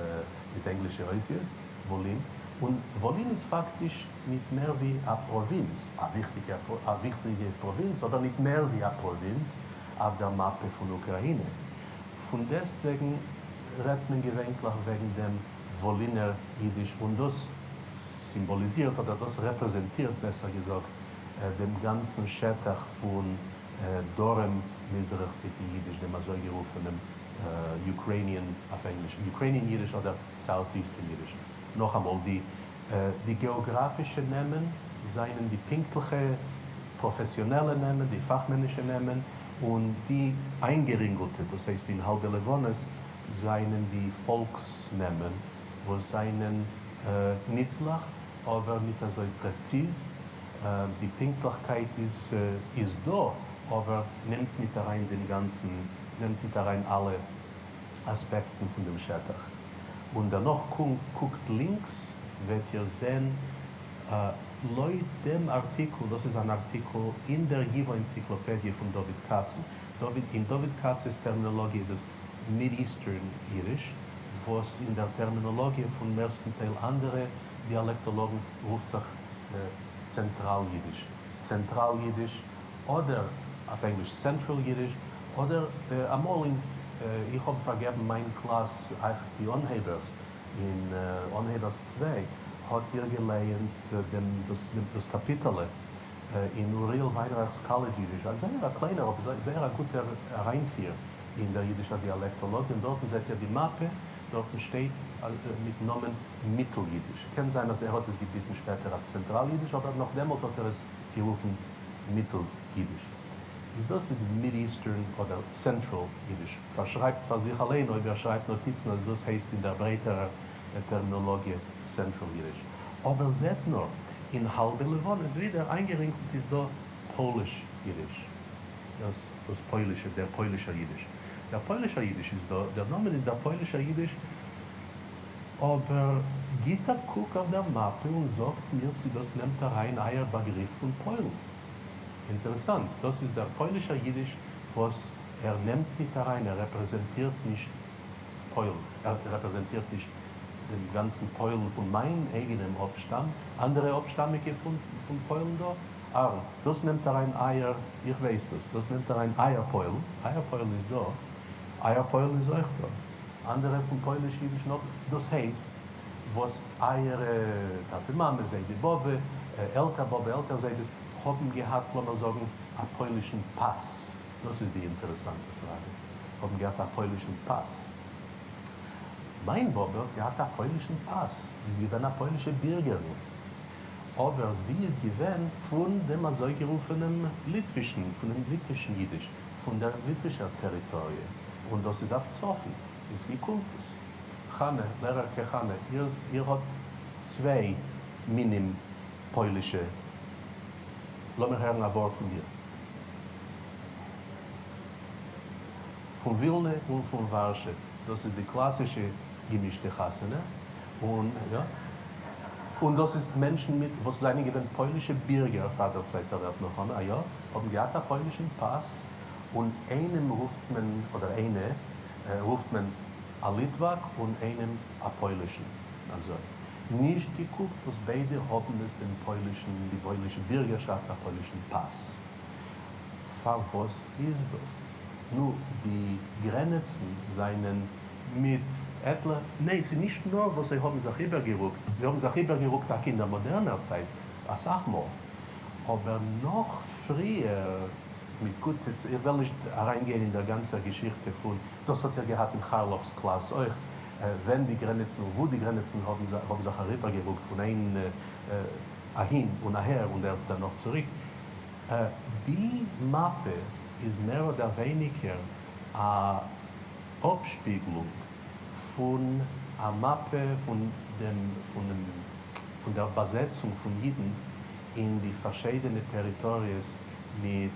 מיט ענגלישע אותיות, וואלין. און וואלין איז פאקטיש ניט מער ווי א פראווינץ, א וויכטיגע א וויכטיגע פראווינץ, אבער ניט מער ווי א פראווינץ אויף דער מאפע פון אוקראינע. פון דעסטוועגן רעדט מען געווענטליך וועגן דעם וואלינער אידיש און דאס סימבאליזירט אדער דאס רעפרעזענטירט בעסער געזאגט דעם גאנצן שטח פון דרום מזרח'דיגן אידיש, דעם אזויגערופענעם Ukrainian אויף ענגליש, Ukrainian Yiddish אדער South Eastern Yiddish. נאכאמאל, די די געאגראפישע נעמען זענען די פונקטליכע פראפעסיאנעלע נעמען, די פאכמענישע נעמען, און די איינגערינגלטע, דאס הייסט אין האלבע לבנות, זענען די פאלקס נעמען וואס זענען ניצלעך אבער ניט אזוי פרעציז. די פונקטליכקייט איז איז דא, אבער נעמט ניט אריין דעם גאנצן, נעמט ניט אריין אלע אספעקטן פון דעם שטח. און דערנאך קוקט לינקס וועט איר זען לויט דעם ארטיקל, דאס איז אן ארטיקל אין דער ייוואו ענציקלאפעדיע פון דוד קאצן. דוד, אין דוד קאצ'ס טערמינאלאגיע איז דאס Mid-Eastern Yiddish, וואס אין דער טערמינאלאגיע פון מערסטן טייל אנדערע דיאלעקטאלאגן רופט זיך צענטראל אידיש. צענטראל אידיש, אדער אויף ענגליש Central Yiddish, אדער אמאל אין, איך האב פארגעבן מיין קלאס אייך די אנהייבערס, אין אנהייבערס צוויי האט איר געלייענט דעם דאס דאס קאפיטעלע אין אוריאל וויינרייך'ס College Yiddish, א זייער א קליינער אבער זייער א גוטער אריינפיר אין דער אידישער דיאלעקטאלאגיע, און דארטן זעט איר די מאפע, דארטן שטייט מיטן נאמען מיטל אידיש. קען זיין אז ער האט עס געביטן שפעטער אויף צענטראל אידיש, אבער נאך דעמאלט האט ער עס גערופן מיטל אידיש. איז דאס איז Mid-Eastern אדער Central Yiddish. פארשרייבט פאר זיך אליין, אויב איר שרייבט נאטיצן, אז דאס הייסט אין דער ברייטערער טערמינאלאגיע Central Yiddish. אבער זעט נאר, אין האלבע לבנות ווידער איינגערינגלט איז דא Polish Yiddish. דאס דאס פוילישע, דער פוילישער אידיש. דער פוילישער אידיש איז דא, דער נאמען איז דער פוילישער אידיש, אבער גיט א קוק אויף דער מאפע און זאגט מיר, צי דאס נעמט אריין אייער באגריף פון פוילן. אינטערעסאנט, דאס איז דער פוילישער אידיש, וואס ער נעמט ניט אריין, ער רעפרעזענטירט נישט פוילן, ער רעפרעזענטירט נישט דעם גאנצן פוילן פון מיין אייגענעם אפשטאם, אנדערע אפשטאמיגע פון פון פוילן דא. אהרן, דאס נעמט אריין אייער, איך ווייס דאס, דאס נעמט אריין אייער פוילן, אייער פוילן איז דא, אייער פוילן איז אויך דא. אנדערע פון פויליש אידיש נאך, דאס הייסט, וואס אייערע טאטע מאמע, זיידע באבע, עלטער באבע, עלטער זיידעס, האבן געהאט, לאמיר זאגן, א פוילישן פאס. דאס איז די אינטערעסאנטע פראגע. האבן געהאט א פוילישן פאס. מיין באבע האט געהאט א פוילישן פאס. זי איז געווען א פוילישע בירגערין. אבער זי איז געווען פון דעם אזויגערופענעם ליטווישן, פון דעם ליטווישן אידיש, פון דער ליטווישער טעריטאריע. און דאס איז אויף צפון. איז ווי קומט עס? חנה, לערערקע חנה, איר, איר האט צוויי מינים פוילישע. לאמיר הערן א ווארט פון דיר. פון ווילנע און פון ווארשע. דאס איז די קלאסישע געמישטע חתונה. און יא, און דאס איז מענטשן מיט וואס זענען געווען פוילישע בירגער פאר דער צווייטער וועלט מלחמה, א יא, האבן געהאט א פוילישן פאס, און איינעם רופט מען, אדער איינע, רופט מען א ליטוואק און איינעם א פוילישן. אזוי. נישט געקוקט וואס ביידע האבן עס דעם פוילישן, די פוילישע בירגערשאפט, א פוילישן פאס. פארוואס איז דאס? נו, די גרענעצן זענען מיט עטלעכע, ניין, ס'איז נישט נאר וואס זיי האבן זיך איבערגערוקט, זיי האבן זיך איבערגערוקט טאקע אין דער מאדערנער צייט אסאך מאל, אבער נאך פריער מיט גוטע, איך וועל נישט אריינגיין אין דער גאנצער געשיכטע פון, דאס האט איר געהאט אין כארלאפ'ס קלאס אויך, ווען די גרעניצן און וואו די גרעניצן האבן האבן זיך אריבערגערוקט פון איין אהין און אהער און דערנאך צוריק. די מאפע איז מער אדער ווייניגער א אפשפיגלונג פון א מאפע פון דעם פון דעם פון דער באזעצונג פון אידן אין די פארשיידענע טעריטאריעס מיט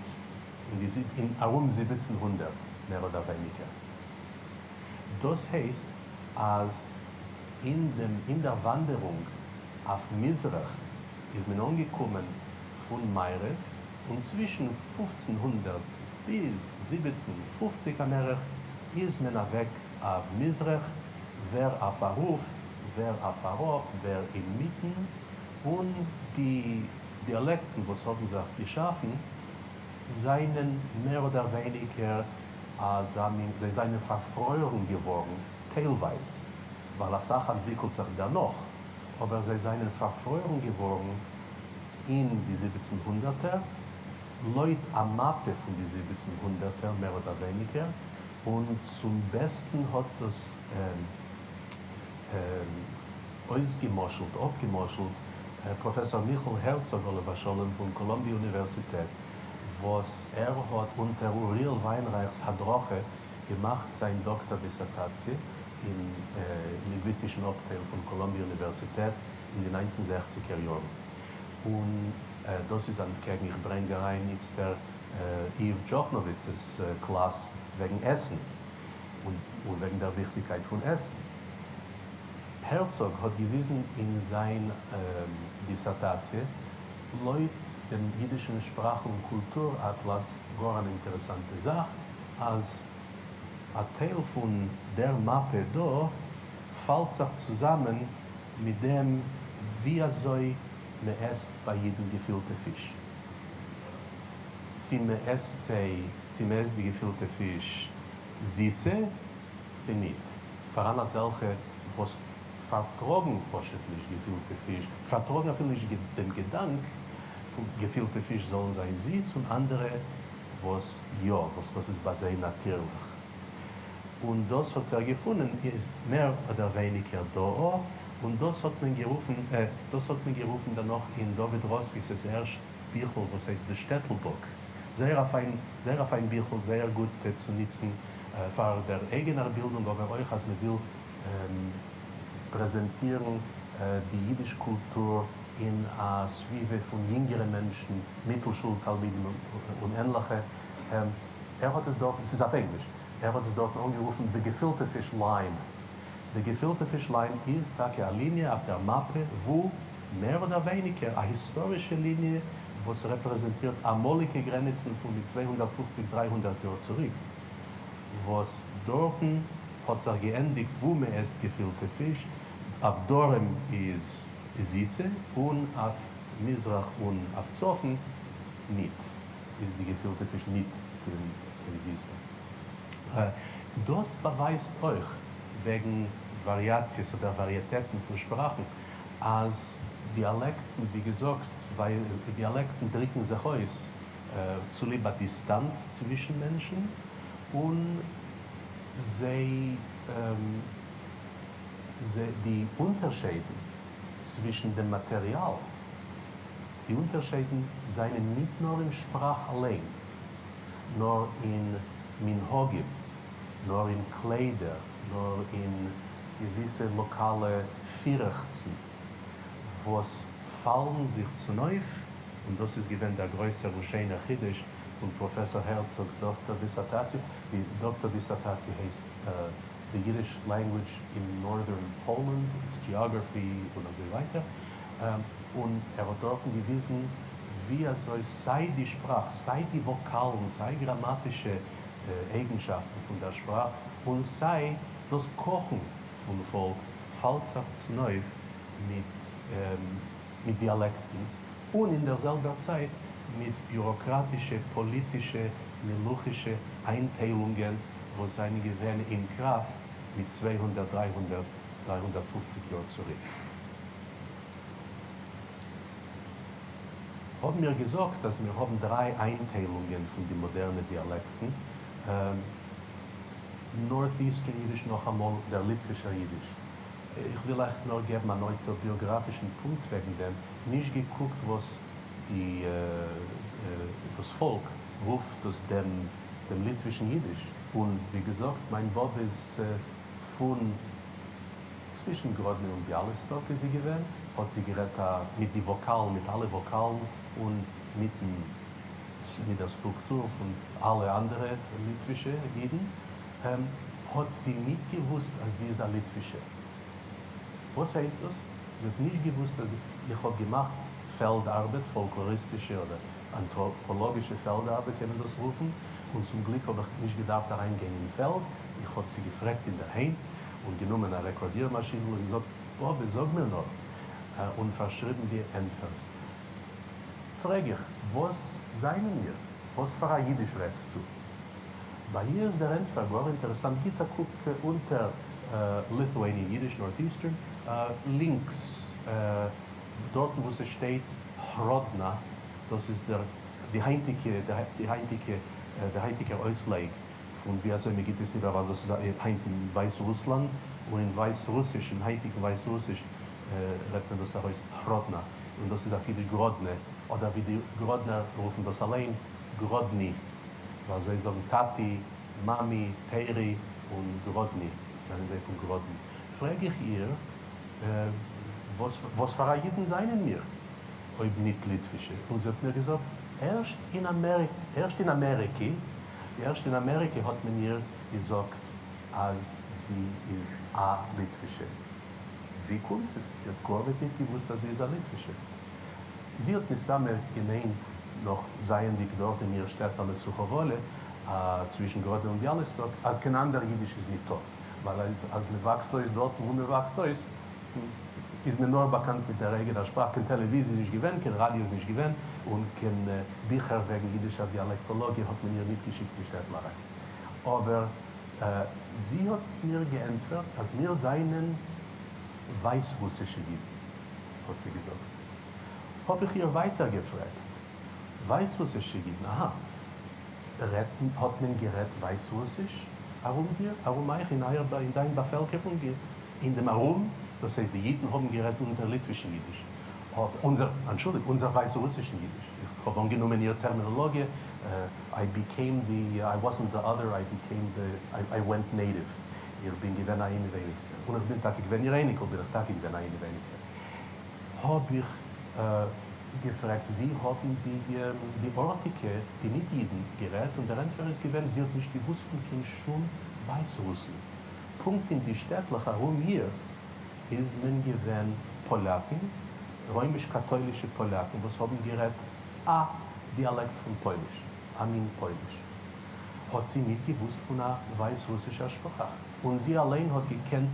אין די אין ארום 1700 מער אדער ווייניגער. דאס הייסט אז אין דעם אין דער וואנדערונג אויף מזרח איז מען אנגעקומען פון מערב, און צווישן 1500 ביז 1750 אן ערך איז מען אוועק אויף מזרח, ווער אויף ארויף, ווער אויף אראפ, ווער אינמיטן, און די דיאלעקטן וואס האבן זיך געשאפן זענען מער אדער ווייניגער א אזא מין, זיי זענען פארפרוירן געווארן טיילווייז, ווייל אסאך אנטוויקלט זיך דערנאך, אבער זיי זענען פארפרוירן געווארן אין די זיבעצן הונדערטער, לויט א מאפע פון די זיבעצן הונדערטער מער אדער ווייניגער, און צום בעסטן האט דאס אויסגעמשלט, אפגעמשלט, פראפעסאר מיכל הערצאג עליו השלום פון קאלאמביע אוניווערסיטעט, וואס ער האט אונטער אוריאל וויינרייך'ס הדרכה געמאכט זיין דאקטאר דיסערטאציע אין לינגוויסטישן אפטייל פון קאלאמביע אוניווערסיטעט אין די ניינצן זעכציגער יארן. און דאס איז אנטקעגן איך ברענג אריין איצטער איוו דזשאכנאוויצעס קלאס וועגן עסן און וועגן דער וויכטיגקייט פון עסן. הערצאג האט געוויזן אין זיין דיסערטאציע לויט דעם אידישן שפראך און קולטור אטלאס גאר אן אינטערעסאנטע זאך אז א טייל פון דער מאפע דא פאלט זיך צוזאמען מיט דעם ווי אזוי מען עסט ביי אידן געפילטע פיש. צי מען עסט זיי, צי מען עסט די געפילטע פיש זיסע צי ניט. פאראן אזעלכע וואס פארטראגן פשוט נישט געפילטע פיש, פארטראגן אפילו נישט דעם געדאנק פון געפילטע פיש זאלן זיין זיס, און אנדערע וואס יא, וואס דאס איז ביי זיי נאטירליך. און דאס האט ער געפונען איז מער אדער ווייניגער דא, און דאס האט מען גערופן, דאס האט מען גערופן דערנאך אין דוד ראסקיס'ס ערשט ביכל וואס הייסט The Shtetl Book, זייער א פיין, זייער א פיין ביכל, זייער גוט צו ניצן פאר דער אייגענער בילדונג אבער אויך אז מען וויל פרעזענטירן די אידיש קולטור אין א סביבה פון יונגערע מענטשן, מיטלשול תלמידים און ענליכע. ער האט עס דארטן, ס'איז אויף ענגליש, ער האט עס דארטן אנגערופן The Gefilte Fish Line. The Gefilte Fish Line איז טאקע א ליניע אויף דער מאפע וואו, מער אדער ווייניגער, א היסטארישע ליניע וואס רעפרעזענטירט אמאליגע גרעניצן פון מיט צוויי הונדערט פופציג דריי הונדערט יאר צוריק, וואס דארטן האט זיך געענדיגט וואו מען עסט געפילטע פיש, אויף דרום איז זיסע און אויף מזרח און אויף צפון ניט, איז די געפילטע פיש ניט קיין זיסע. דאס באווייזט אויך וועגן וואריאציעס אדער וואריעטעטן פון שפראכן, אז דיאלעקטן, ווי געזאגט, דיאלעקטן דריקן זיך אויס צוליב א דיסטאנץ צווישן מענטשן, און זיי, די אונטערשיידן צווישן דעם מאטעריאל, די אונטערשיידן זענען ניט נאר אין שפראך אליין, נאר אין מנהגים, נאר אין קליידער, נאר אין געוויסע לאקאלע פירעכצן וואס פאלן זיך צונויף, און דאס איז געווען דער גרויסער און שענער חידוש פון פראפעסאר הערצאג'ס דאקטאר דיסערטאציע, די דאקטאר דיסערטאציע הייסט The Yiddish Language in Northern Poland, Its Geography און אזוי ווייטער, און ער האט דארטן געוויזן ווי אזוי סיי די שפראך, סיי די וואקאלן, סיי גראמאטישע אייגנשאפטן פון דער שפראך, און סיי דאס קאכן פון פאלק פאלט זיך צונויף מיט מיט דיאלעקטן, און אין דער זעלבער צייט מיט ביוראקראטישע, פאליטישע, מלוכישע איינטיילונגען וואס זענען געווען אין קראפט מיט צוויי הונדערט, דריי הונדערט, דריי הונדערט פופציג יאר צוריק. האבן מיר געזאגט אז מיר האבן דריי איינטיילונגען פון די מאדערנע דיאלעקטן, North-Eastern Yiddish נאכאמאל דער ליטווישער אידיש. איך וויל אייך נאר געבן אן אויטאביאגראפישן פונקט וועגן דעם, נישט געקוקט וואס די דאס פאלק רופט דאס דעם דעם ליטווישן אידיש, און ווי געזאגט מיין באבע איז פון צווישן גראדנע און ביאליסטאק איז זי געווען, האט זי גערעדט א מיט די וואקאלן, מיט אלע וואקאלן און מיטן מיט דער סטרוקטור פון אלע אנדערע ליטווישע אידן, האט זי ניט געוואוסט אז זי איז א ליטווישע. וואס הייסט דאס? זי האט נישט געוואוסט אז איך האב געמאכט פעלד ארבעט, פאלקלאריסטישע אדער אנטראפאלאגישע פעלד ארבעט קען מען דאס רופן, און צום גליק האב איך נישט געדארפט אריין גיין אין פעלד, איך האב זי געפרעגט אינדערהיים און גענומען א רעקארדיר מאשינדל און געזאגט, באבע זאג מיר נאר, און פארשריבן די ענטפערס. פרעג איך, וואס זענען מיר? וואס פאר א אידיש רעדסטו? ביי איר איז דער ענטפער גאר אינטערעסאנט, גיט א קוק אונטער Lithuanian Yiddish Northeastern, לינקס דארטן וואו ס'שטייט Hrodna, דאס איז דער די היינטיגע די היינטיגע דער היינטיגער אויסלייג פון ווי אזוי מען גיט עס איבער, ווייל דאס איז היינט אין ווייסרוסלאנד, און אין ווייסרוסיש, אין היינטיגן ווייסרוסיש רעדט מען דאס ארויס Hrodna, און דאס איז אויף אידיש גראדנע, אדער ווי די גראדנער רופן דאס אליין, גראדני, ווייל זיי זאגן טאטי, מאמי, טערי, און גראדני, זענען זיי פון גראדני. פרעג איך איר, וואס וואס פאר א אידן זענען מיר, אויב ניט ליטווישע? און זי האט מיר געזאגט, ערשט אין אמעריקע, ערשט אין אמעריקע, ערשט אין אמעריקע האט מען איר געזאגט אז זי איז א ליטווישע. ווי קומט עס? זי האט גארניט ניט געוואוסט אז זי איז א ליטווישע. זי האט מסתמא געמיינט, נאך זייענדיק דארט אין איר שטעטעלע סוכאוואלע, צווישן גראדנע און ביאליסטאק, אז קיין אנדער אידיש איז ניטא. ווייל אז מען וואקסט אויס דארטן וואו מען וואקסט אויס, איז מען נאר באקאנט מיט דער אייגענער שפראך. קיין טעלעוויזיע איז נישט געווען, קיין ראדיא איז נישט געווען, און קיין ביכער וועגן אידישער דיאלעקטאלאגיע האט מען איר ניט געשיקט אין שטעטל אריין. אבער זי האט מיר געענטפערט אז מיר זיינען ווייסרוסישע אידן, האט זי געזאגט. האב איך איר ווייטער געפרעגט, ווייסרוסישע אידן, אהא, רעדט, האט מען גערעדט ווייסרוסיש ארום דיר, ארום אייך, אין אייער, אין דיין באפעלקערונג, אין דעם ארום, דאס הייסט די אידן האבן גערעדט אונזער ליטווישן אידיש, אונזער, אנטשולדיגט, אונזער ווייסרוסישן אידיש, איך האב אנגענומען איר טערמינאלאגיע, I became the, I wasn't the other, I became the, I went native, איך בין געווען א אינעווייניגסטער, און איך בין טאקע געווען איר אייניקל, בין איך טאקע געווען א אינעווייניגסטער. האב איך געפרעגט ווי האבן די די ארטיגע, די ניט-אידן, גערעדט, און דער ענטפער איז געווען, זי האט נישט געוואוסט פון קיין שום ווייסרוסן. פונקט אין די שטעטלעך ארום איר איז מען געווען פאלאקן, רוימיש-קאטוילישע פאלאקן, וואס האבן גערעדט א דיאלעקט פון פויליש, א מין פויליש. האט זי ניט געוואוסט פון א ווייסרוסישער שפראך, און זי אליין האט געקענט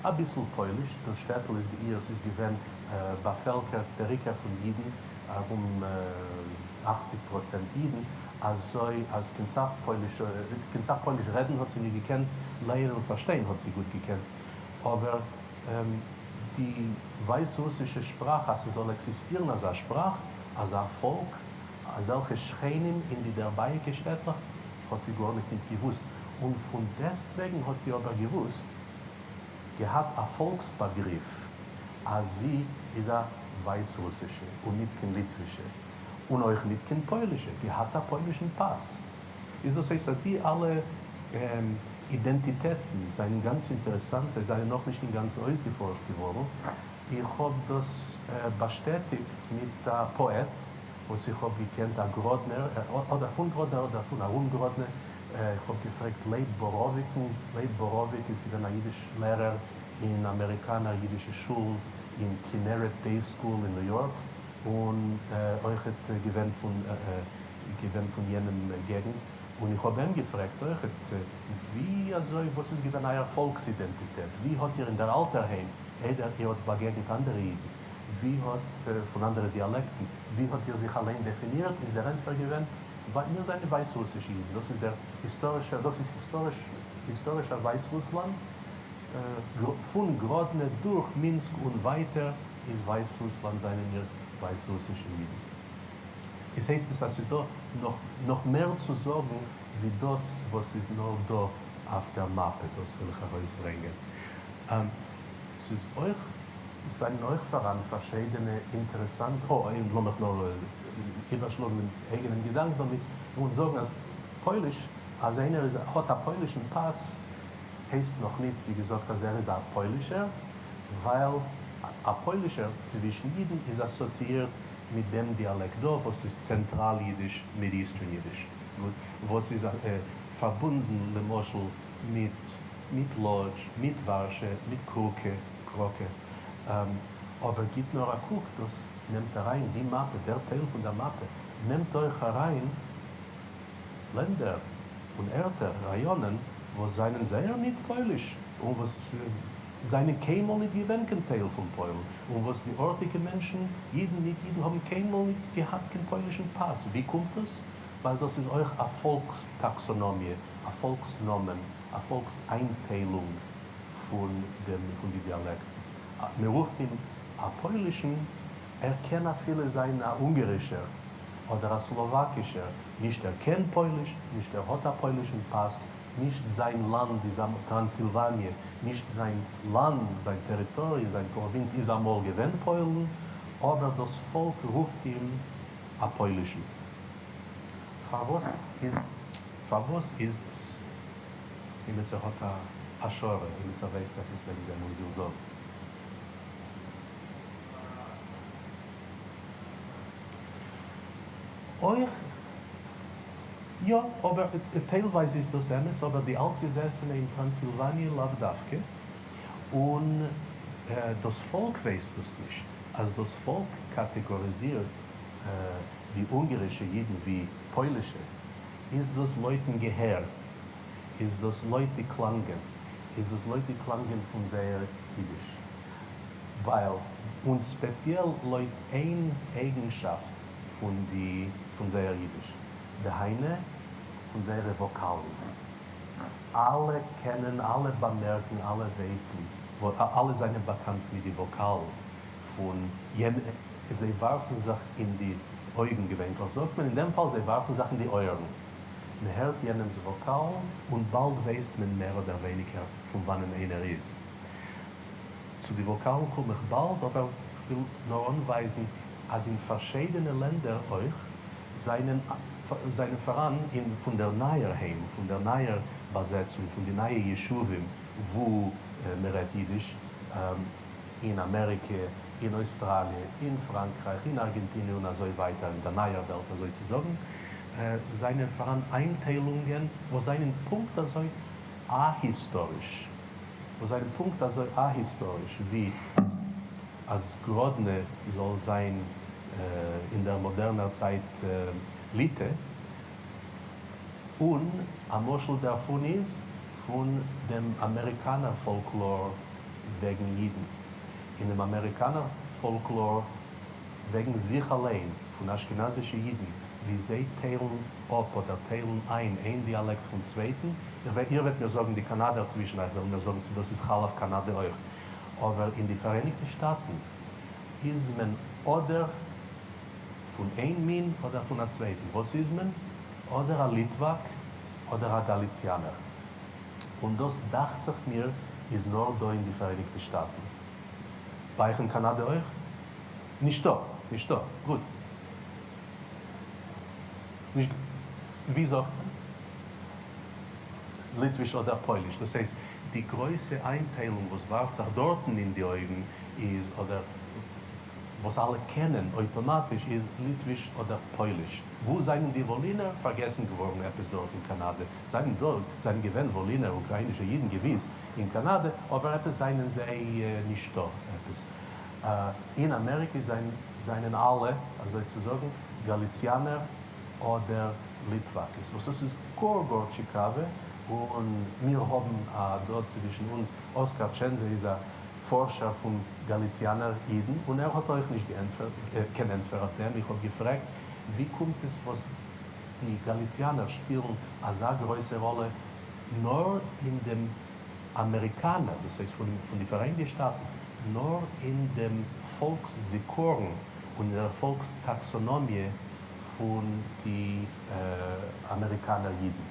אביסל פויליש, דאס שטעטל איז אירס איז געווען באפעלקערט דער עיקר פון אידן, ארום 80% אידן, אזוי אז קיין סך פויליש, קיין סך פויליש רעדן האט זי ניט געקענט, לייענען און פארשטיין האט זי גוט געקענט, אבער די ווייסרוסישע שפראך, אז ס'זאל עקזיסטירן אזא שפראך, אזא פאלק, אזעלכע שכנים אין די דערבייאיקע שטעטלעך, האט זי גארניט ניט געוואוסט, און פון דעסטוועגן האט זי אבער געוואוסט, געהאט א פאלקס-באגריף, אז זי איז א ווייסרוסישע און ניט קיין ליטווישע, און אויך ניט קיין פוילישע, געהאט א פוילישן פאס. איז דאס הייסט אז די אלע אידענטיטעטן זענען גאנץ אינטערעסאנט, זיי זענען נאכנישט אינגאנצן אויסגעפארשט געווארן. איך האב דאס באשטעטיגט מיט א פאעט וואס איך האב געקענט, א גראדנער, אדער פון גראדנע אדער פון ארום גראדנע. איך האב געפרעגט לייב באראוויקן. לייב באראוויק איז געווען א אידיש לערער אין אמעריקאנער אידישע שולן אין כנרת Day School אין ניו יארק, און אויכעט געווען פון געווען פון יענעם געגנט, און איך האב אים געפרעגט אויכעט ווי אזוי, וואס איז געווען אייער פאלקס אידענטיטעט, ווי האט איר אין דער אלטער היים, איידער איר האט באגעגנט אנדערע אידן, ווי האט, פון אנדערע דיאלעקטן, ווי האט איר זיך אליין דעפינירט, איז דער ענטפער געווען, מיר זענען ווייסרוסישע אידן, דאס איז דער היסטארישער, דאס איז היסטאריש, היסטארישער ווייסרוסלאנד, פון גראדנע דורך מינסק און ווייטער איז ווייסרוסלאנד, זענען מיר ווייסרוסישע אידן. עס הייסט עס אז ס'איז דא נאך נאך מער צו זאגן ווי דאס וואס איז נאר דא אויף דער מאפע, דאס וויל איך ארויסברענגען. ס'איז אויך, זענען אויך פאראן פארשיידענע אינטערעסאנטע, אוי, לאמיך נאר איבערשלאגן דעם אייגענעם געדאנק דערמיט און זאגן אז פויליש, אז איינער איז האט א פוילישן פאס הייסט נאך ניט ווי געזאגט אז ער איז א פוילישער, ווייל א פוילישער צווישן אידן איז אסאציאירט מיט דעם דיאלעקט דא וואס איז צענטראל אידיש Mid-Eastern Yiddish, וואס איז פארבונדן למשל מיט מיט לאדזש, מיט ווארשע, מיט קרוקע, קראקע. אבער גיט נאר א קוק, דאס נעמט אריין די מאפע, דער טייל פון דער מאפע נעמט אויך אריין לענדער און ערטער, ראיאנען, וואס זענען זייער ניט פויליש און וואס זענען קיינמאל ניט געווען קיין טייל פון פוילן, און וואס די ארטיגע מענטשן, אידן, ניט אידן, האבן קיינמאל ניט געהאט קיין פוילישן פאס. ווי קומט דאס? ווייל דאס איז אויך א פאלקס-טאקסאנאמיע, א פאלקס-נאמען, א פאלקס-איינטיילונג פון דעם פון די דיאלעקטן. מען רופט אים א פוילישן, ער קען אפילו זיין א אונגערישער אדער א סלאוואקישער, נישט ער קען פויליש, נישט ער האט א פוילישן פאס, נישט זיין לאנד איז טראנסילוואניע, נישט זיין לאנד, זיין טעריטאריע, זיין פראווינץ איז אמאל געווען פוילן, אבער דאס פאלק רופט אים א פוילישן. פארוואס איז פארוואס איז דאס? אימיצער האט א השערה, אימיצער ווייסט עפעס וועגן דעם און וויל זאגן. אויך יא, אבער טיילווייז איז דאס אמת, אבער די אלטגעזעסענע אין טראנסילוואניע לאו דווקא, און דאס פאלק ווייסט דאס נישט, אז דאס פאלק קאטעגאריזירט די אונגערישע אידן ווי פוילישע, איז דאס לויטן געהער, איז דאס לויט די קלאנגען, איז דאס לויט די קלאנגען פון זייער אידיש, ווייל, און ספעציעל לויט איין אייגנשאפט פון די פון זייער אידיש, דהיינו פון זייערע וואקאלן. אלע קענען, אלע באמערקן, אלע ווייסן, אלע זענען באקאנט מיט די וואקאלן פון יענע, זיי ווארפן זיך אין די אויגן, געווענטליך זאגט מען אין דעם פאל זיי ווארפן זיך אין די אויערן. מען הערט יענעמ'ס וואקאלן און באלד ווייסט מען מער אדער ווייניגער פון וואנען איינער איז. צו די וואקאלן קום איך באלד, אבער כ'וויל נאר אנווייזן אז אין פארשיידענע לענדער אויך זענען זענען פאראן אין פון דער נייער היים, פון דער נייער באזעצונג, פון די נייע ישובים וואו מען רעדט אידיש, אין אמעריקע, אין אויסטראליע, אין פראנקרייך, אין ארגענטינע און אזוי ווייטער אין דער נייער וועלט אזוי צו זאגן, זענען פאראן איינטיילונגען וואס זענען פונקט אזוי א-היסטאריש, וואס זענען פונקט אזוי א-היסטאריש ווי אז גראדנע זאל זיין אין דער מאדערנער צייט ליטע, און א משל דערפון איז פון דעם אמעריקאנער פאלקלאר וועגן אידן. אין דעם אמעריקאנער פאלקלאר וועגן זיך אליין, פון אשכנזישע אידן, ווי זיי טיילן אפ אדער טיילן איין איין דיאלעקט פון צווייטן, איר וועט מיר זאגן, די קאנאדער צווישן אייך וועלן מיר זאגן צו דאס איז חל אויף קאנאדע אויך, אבער אין די פאראייניגטע שטאטן איז מען אדער פון איין מין אדער פון א צווייטן. וואס איז מען? אדער א ליטוואק אדער א גאליציאנער. און דאס דאכט זיך מיר איז נאר דא אין די פאראייניגטע שטאטן. ביי אייך אין קאנאדע אויך? נישטא, נישטא. גוט. נישט ווי זאגט מען? ליטוויש אדער פויליש. דאס הייסט די גרויסע איינטיילונג וואס ווארפט זיך דארטן אין די אויגן איז אדער וואס אלע קענען אויטאמאטיש איז ליטוויש אדער פויליש. וואו זענען די וואלינער? פארגעסן געווארן עפעס דארט אין קאנאדע. זענען דא זענען געווען וואלינער אוקראינישע אידן געוויס אין קאנאדע אבער עפעס זענען זיי נישטא עפעס. אין אמעריקע זענען אלע אזוי צו זאגן גאליציאנער אדער ליטוואקעס וואס דאס איז גאר גאר טשיקאווע און מיר האבן דא צווישן אונז אסקאר טשענזע איז א פארשער פון גאליציאנער אידן און ער האט אויך נישט געענטפערט קיין ענטפער אויף דעם איך האב געפרעגט ווי קומט עס וואס די גאליציאנער שפילן אזא גרויסע ראלע נאר אין דעם אמעריקאנער, דאס הייסט פון די פאראייניגטע שטאטן, נאר אין דעם פאלקס זיכרון און אין דער פאלקס טאקסאנאמיע פון די אמעריקאנער אידן.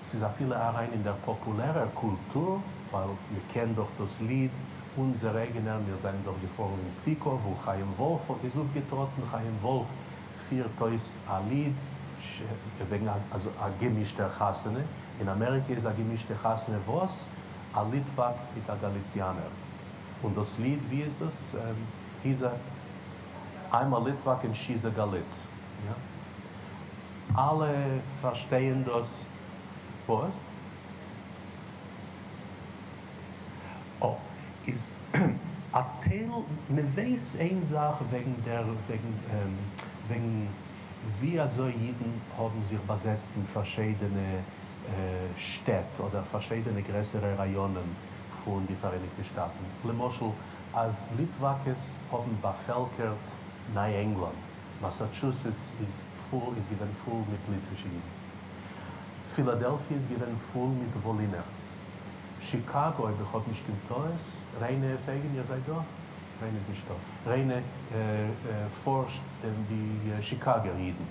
ס'איז אפילו אריין אין דער פאפולערער קולטור, ווייל מ'קען דאך דאס ליד אונזער אייגענער, מיר זענען דאך געפארן אין ציקוב וואו חיים וואלף איז אויפגעטראטן, חיים וואלף פירט אויס א ליד וועגן א געמישטער חתונה, אין אמעריקע איז א געמישטע חתונה וואס? א ליטוואק מיט א גאליציאנער. און דאס ליד ווי איז דאס? He's a I'm a Litvak and she's a Galitz. יא? אלע פארשטייען דאס. וואס? אה, איז א טייל, מען ווייס איין זאך וועגן דער, וועגן, וועגן ווי אזוי אידן האבן זיך באזעצט אין פארשיידענע שטעט אדער פארשיידענע גרעסערע ראיאנען פון די פאראייניגטע שטאטן. למשל אז ליטוואקעס האבן באפעלקערט ניי ענגלאנד, מאסאטשוסעטס איז פול איז געווען פול מיט ליטווישע אידן. פילאדעלפיע איז געווען פול מיט וואלינער. שיקאגא אויב איך האב נישט קיין טעות, ריינע פייגין איר זייט דא? ריינע איז נישטא. ריינע פארשט די שיקאגער אידן.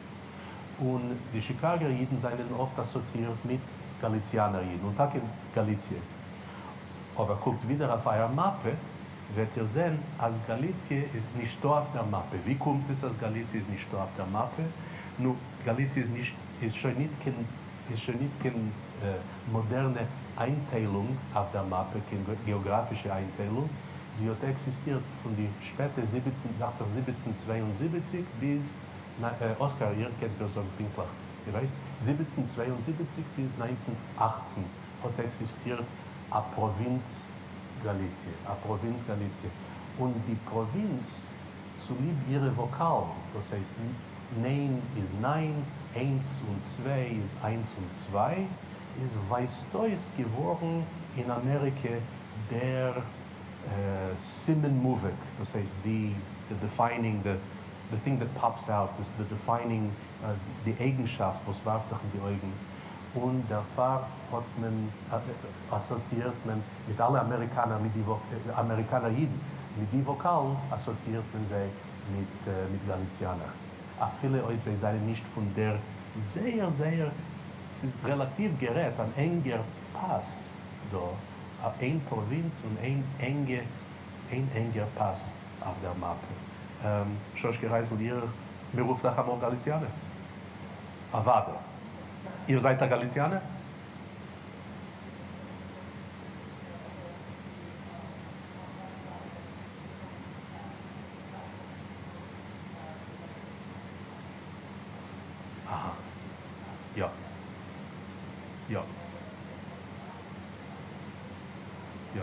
און די שיקאגער אידן זענען אפט אסאציאירט מיט גאליציאנער אידן, און טאקע גאליציע. אבער קוקט ווידער אויף אייער מאפע, וועט איר זען אז גאליציע איז נישטא אויף דער מאפע. ווי קומט עס אז גאליציע איז נישטא אויף דער מאפע? נו, גאליציע איז נישט איז שוין ניט קיין איז שוין ניט קיין מאדערנע איינטיילונג אויף דער מאפע, קיין געאגראפישע איינטיילונג. זי האט עקזיסטירט פון די שפעטע זיבעצן, דאכט זיך 1772 ביז, אסקאר איר קענט מיר זאגן פונקטליך, איר ווייסט? 1772 ביז 1918 האט עקזיסטירט א פראווינץ גאליציע, א פראווינץ גאליציע, און די פראווינץ צוליב אירע וואקאלן, דאס הייסט ניין איז ניין, איינס און צוויי איז איינס און צוויי, איז ווייזט אויס געווארן אין אמעריקע דער סימן מובהק, דאס הייסט די defining, the thing that pops out, the defining, די אייגנשאפט וואס ווארפט זיך אין די אויגן, און דערפאר האט מען, אסאציאירט מען מיט אלע אמעריקאנער, מיט די אמעריקאנער אידן, מיט די וואקאלן אסאציאירט מען זיי מיט מיט גאליציאנער, אפילו אויב זיי זענען נישט פון דער זייער זייער, ס'איז רעלאטיוו גערעדט אן ענגער פאס דא, איין פראווינץ און איין ענגע איין ענגער פאס אויף דער מאפע. שושקע רייזל, איר, מען רופט אייך אמאל גאליציאנער? אוודאי. איר זייט א גאליציאנער? אהא. יא. יא. יא.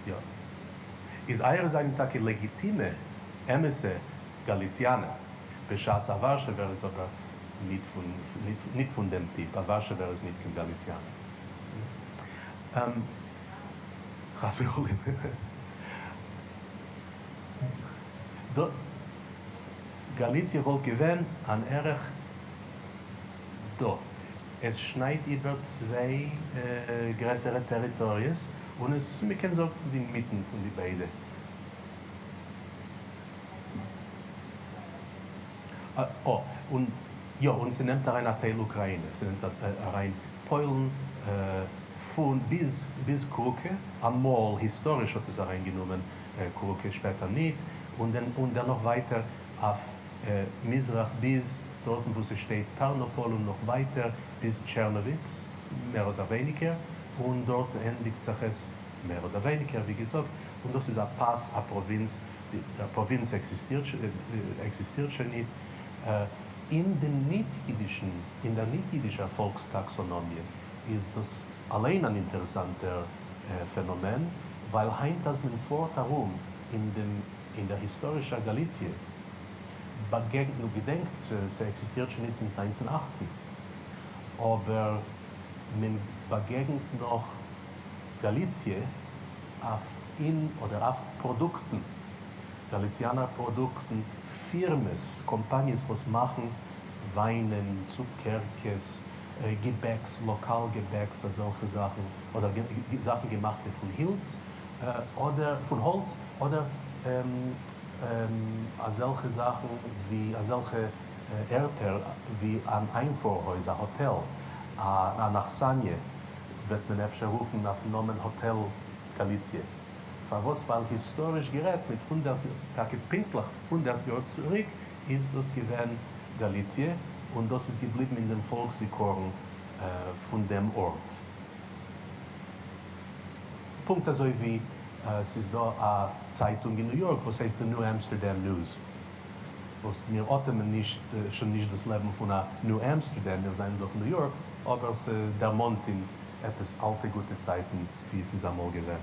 יא. איז אייערע זענען טאקע לעגיטימע, אמת'ע גאליציאנער, בשעת א ווארשעווער איז אבער ניט פון ניט פון דעם טיפ, א ווארשעווער איז ניט קיין גאליציאנער. חס וחלילה. דא גאליציע וואלט געווען אן ערך דא. עס שניידט איבער צוויי גרעסערע טעריטאריעס, און עס, מען קען זאגן, ס'איז אינמיטן פון די ביידע. אה, און יא, און ס'נעמט אריין א טייל אוקראינע, ס'נעמט אריין פוילן פון ביז ביז קרוקע, אמאל היסטאריש האט עס אריינגענומען קרוקע, שפעטער ניט, און און דערנאך ווייטער אויף מזרח ביז דארטן וואו ס'שטייט טארנאפאל און נאך ווייטער ביז טשערנאוויץ מער אדער ווייניגער, און דארטן ענדיגט זיך עס מער אדער ווייניגער ווי געזאגט, און דאס איז א פאס א פראווינץ, דער פראווינץ עקזיסטירט שוין ניט. אין דעם ניט-אידישן, אין דער ניט-אידישער פאלקס-טאקסאנאמיע איז דאס אליין אן אינטערעסאנטער פענאמען, ווייל היינט אז מען פארט ארום אין דעם אין דער היסטארישער גאליציע, באגעגנט, נו, געדענקט, ס'עקזיסטירט שוין ניט זינט 1918, אבער מען באגעגנט נאך גאליציע אויף אין אדער אויף פראדוקטן, גאליציאנער פראדוקטן, פירמעס, קאמפאניעס וואס מאכן וויינען, צוקערקעס, געבעקס, לאקאל געבעקס, אזעלכע זאכן, אדער זאכן געמאכטע פון הילץ, אדער פון האלץ, אדער אזעלכע זאכן ווי אזעלכע ערטער ווי אן איינפארהויז, א האטעל, אן אכסניא, וועט מען אפשר רופן אויפן נאמען האטעל גאליציע. פארוואס? ווייל היסטאריש גערעדט מיט 100, טאקע פונקטליך 100 יאר צוריק, איז דאס געווען גאליציע, און דאס איז געבליבן אין דעם פאלקס-זיכרון פון דעם ארט. פונקט אזוי ווי ס'איז דא א צייטונג אין ניו יארק וואס הייסט The New Amsterdam News, וואס מיר אטעמען נישט, שוין נישט דאס לעבן פון א ניו אמסטערדאם, מיר זענען דאך ניו יארק, אבער ס'דערמאנט אין עפעס אלטע גוטע צייטן ווי עס איז אמאל געווען.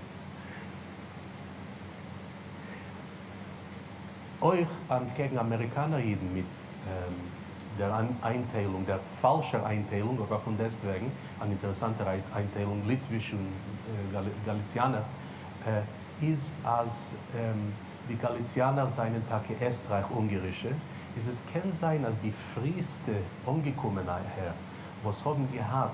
אויך אנטקעגן אמעריקאנער אידן מיט דער איינטיילונג, דער פאלשער איינטיילונג, אבער פון דעסטוועגן אן אינטערעסאנטער איינטיילונג, ליטוויש און גאליציאנער, איז אז די גאליציאנער זענען טאקע עסטרייך-אונגערישע. איז עס קען זיין אז די פריעסטע אנגעקומענע אהער וואס האבן געהאט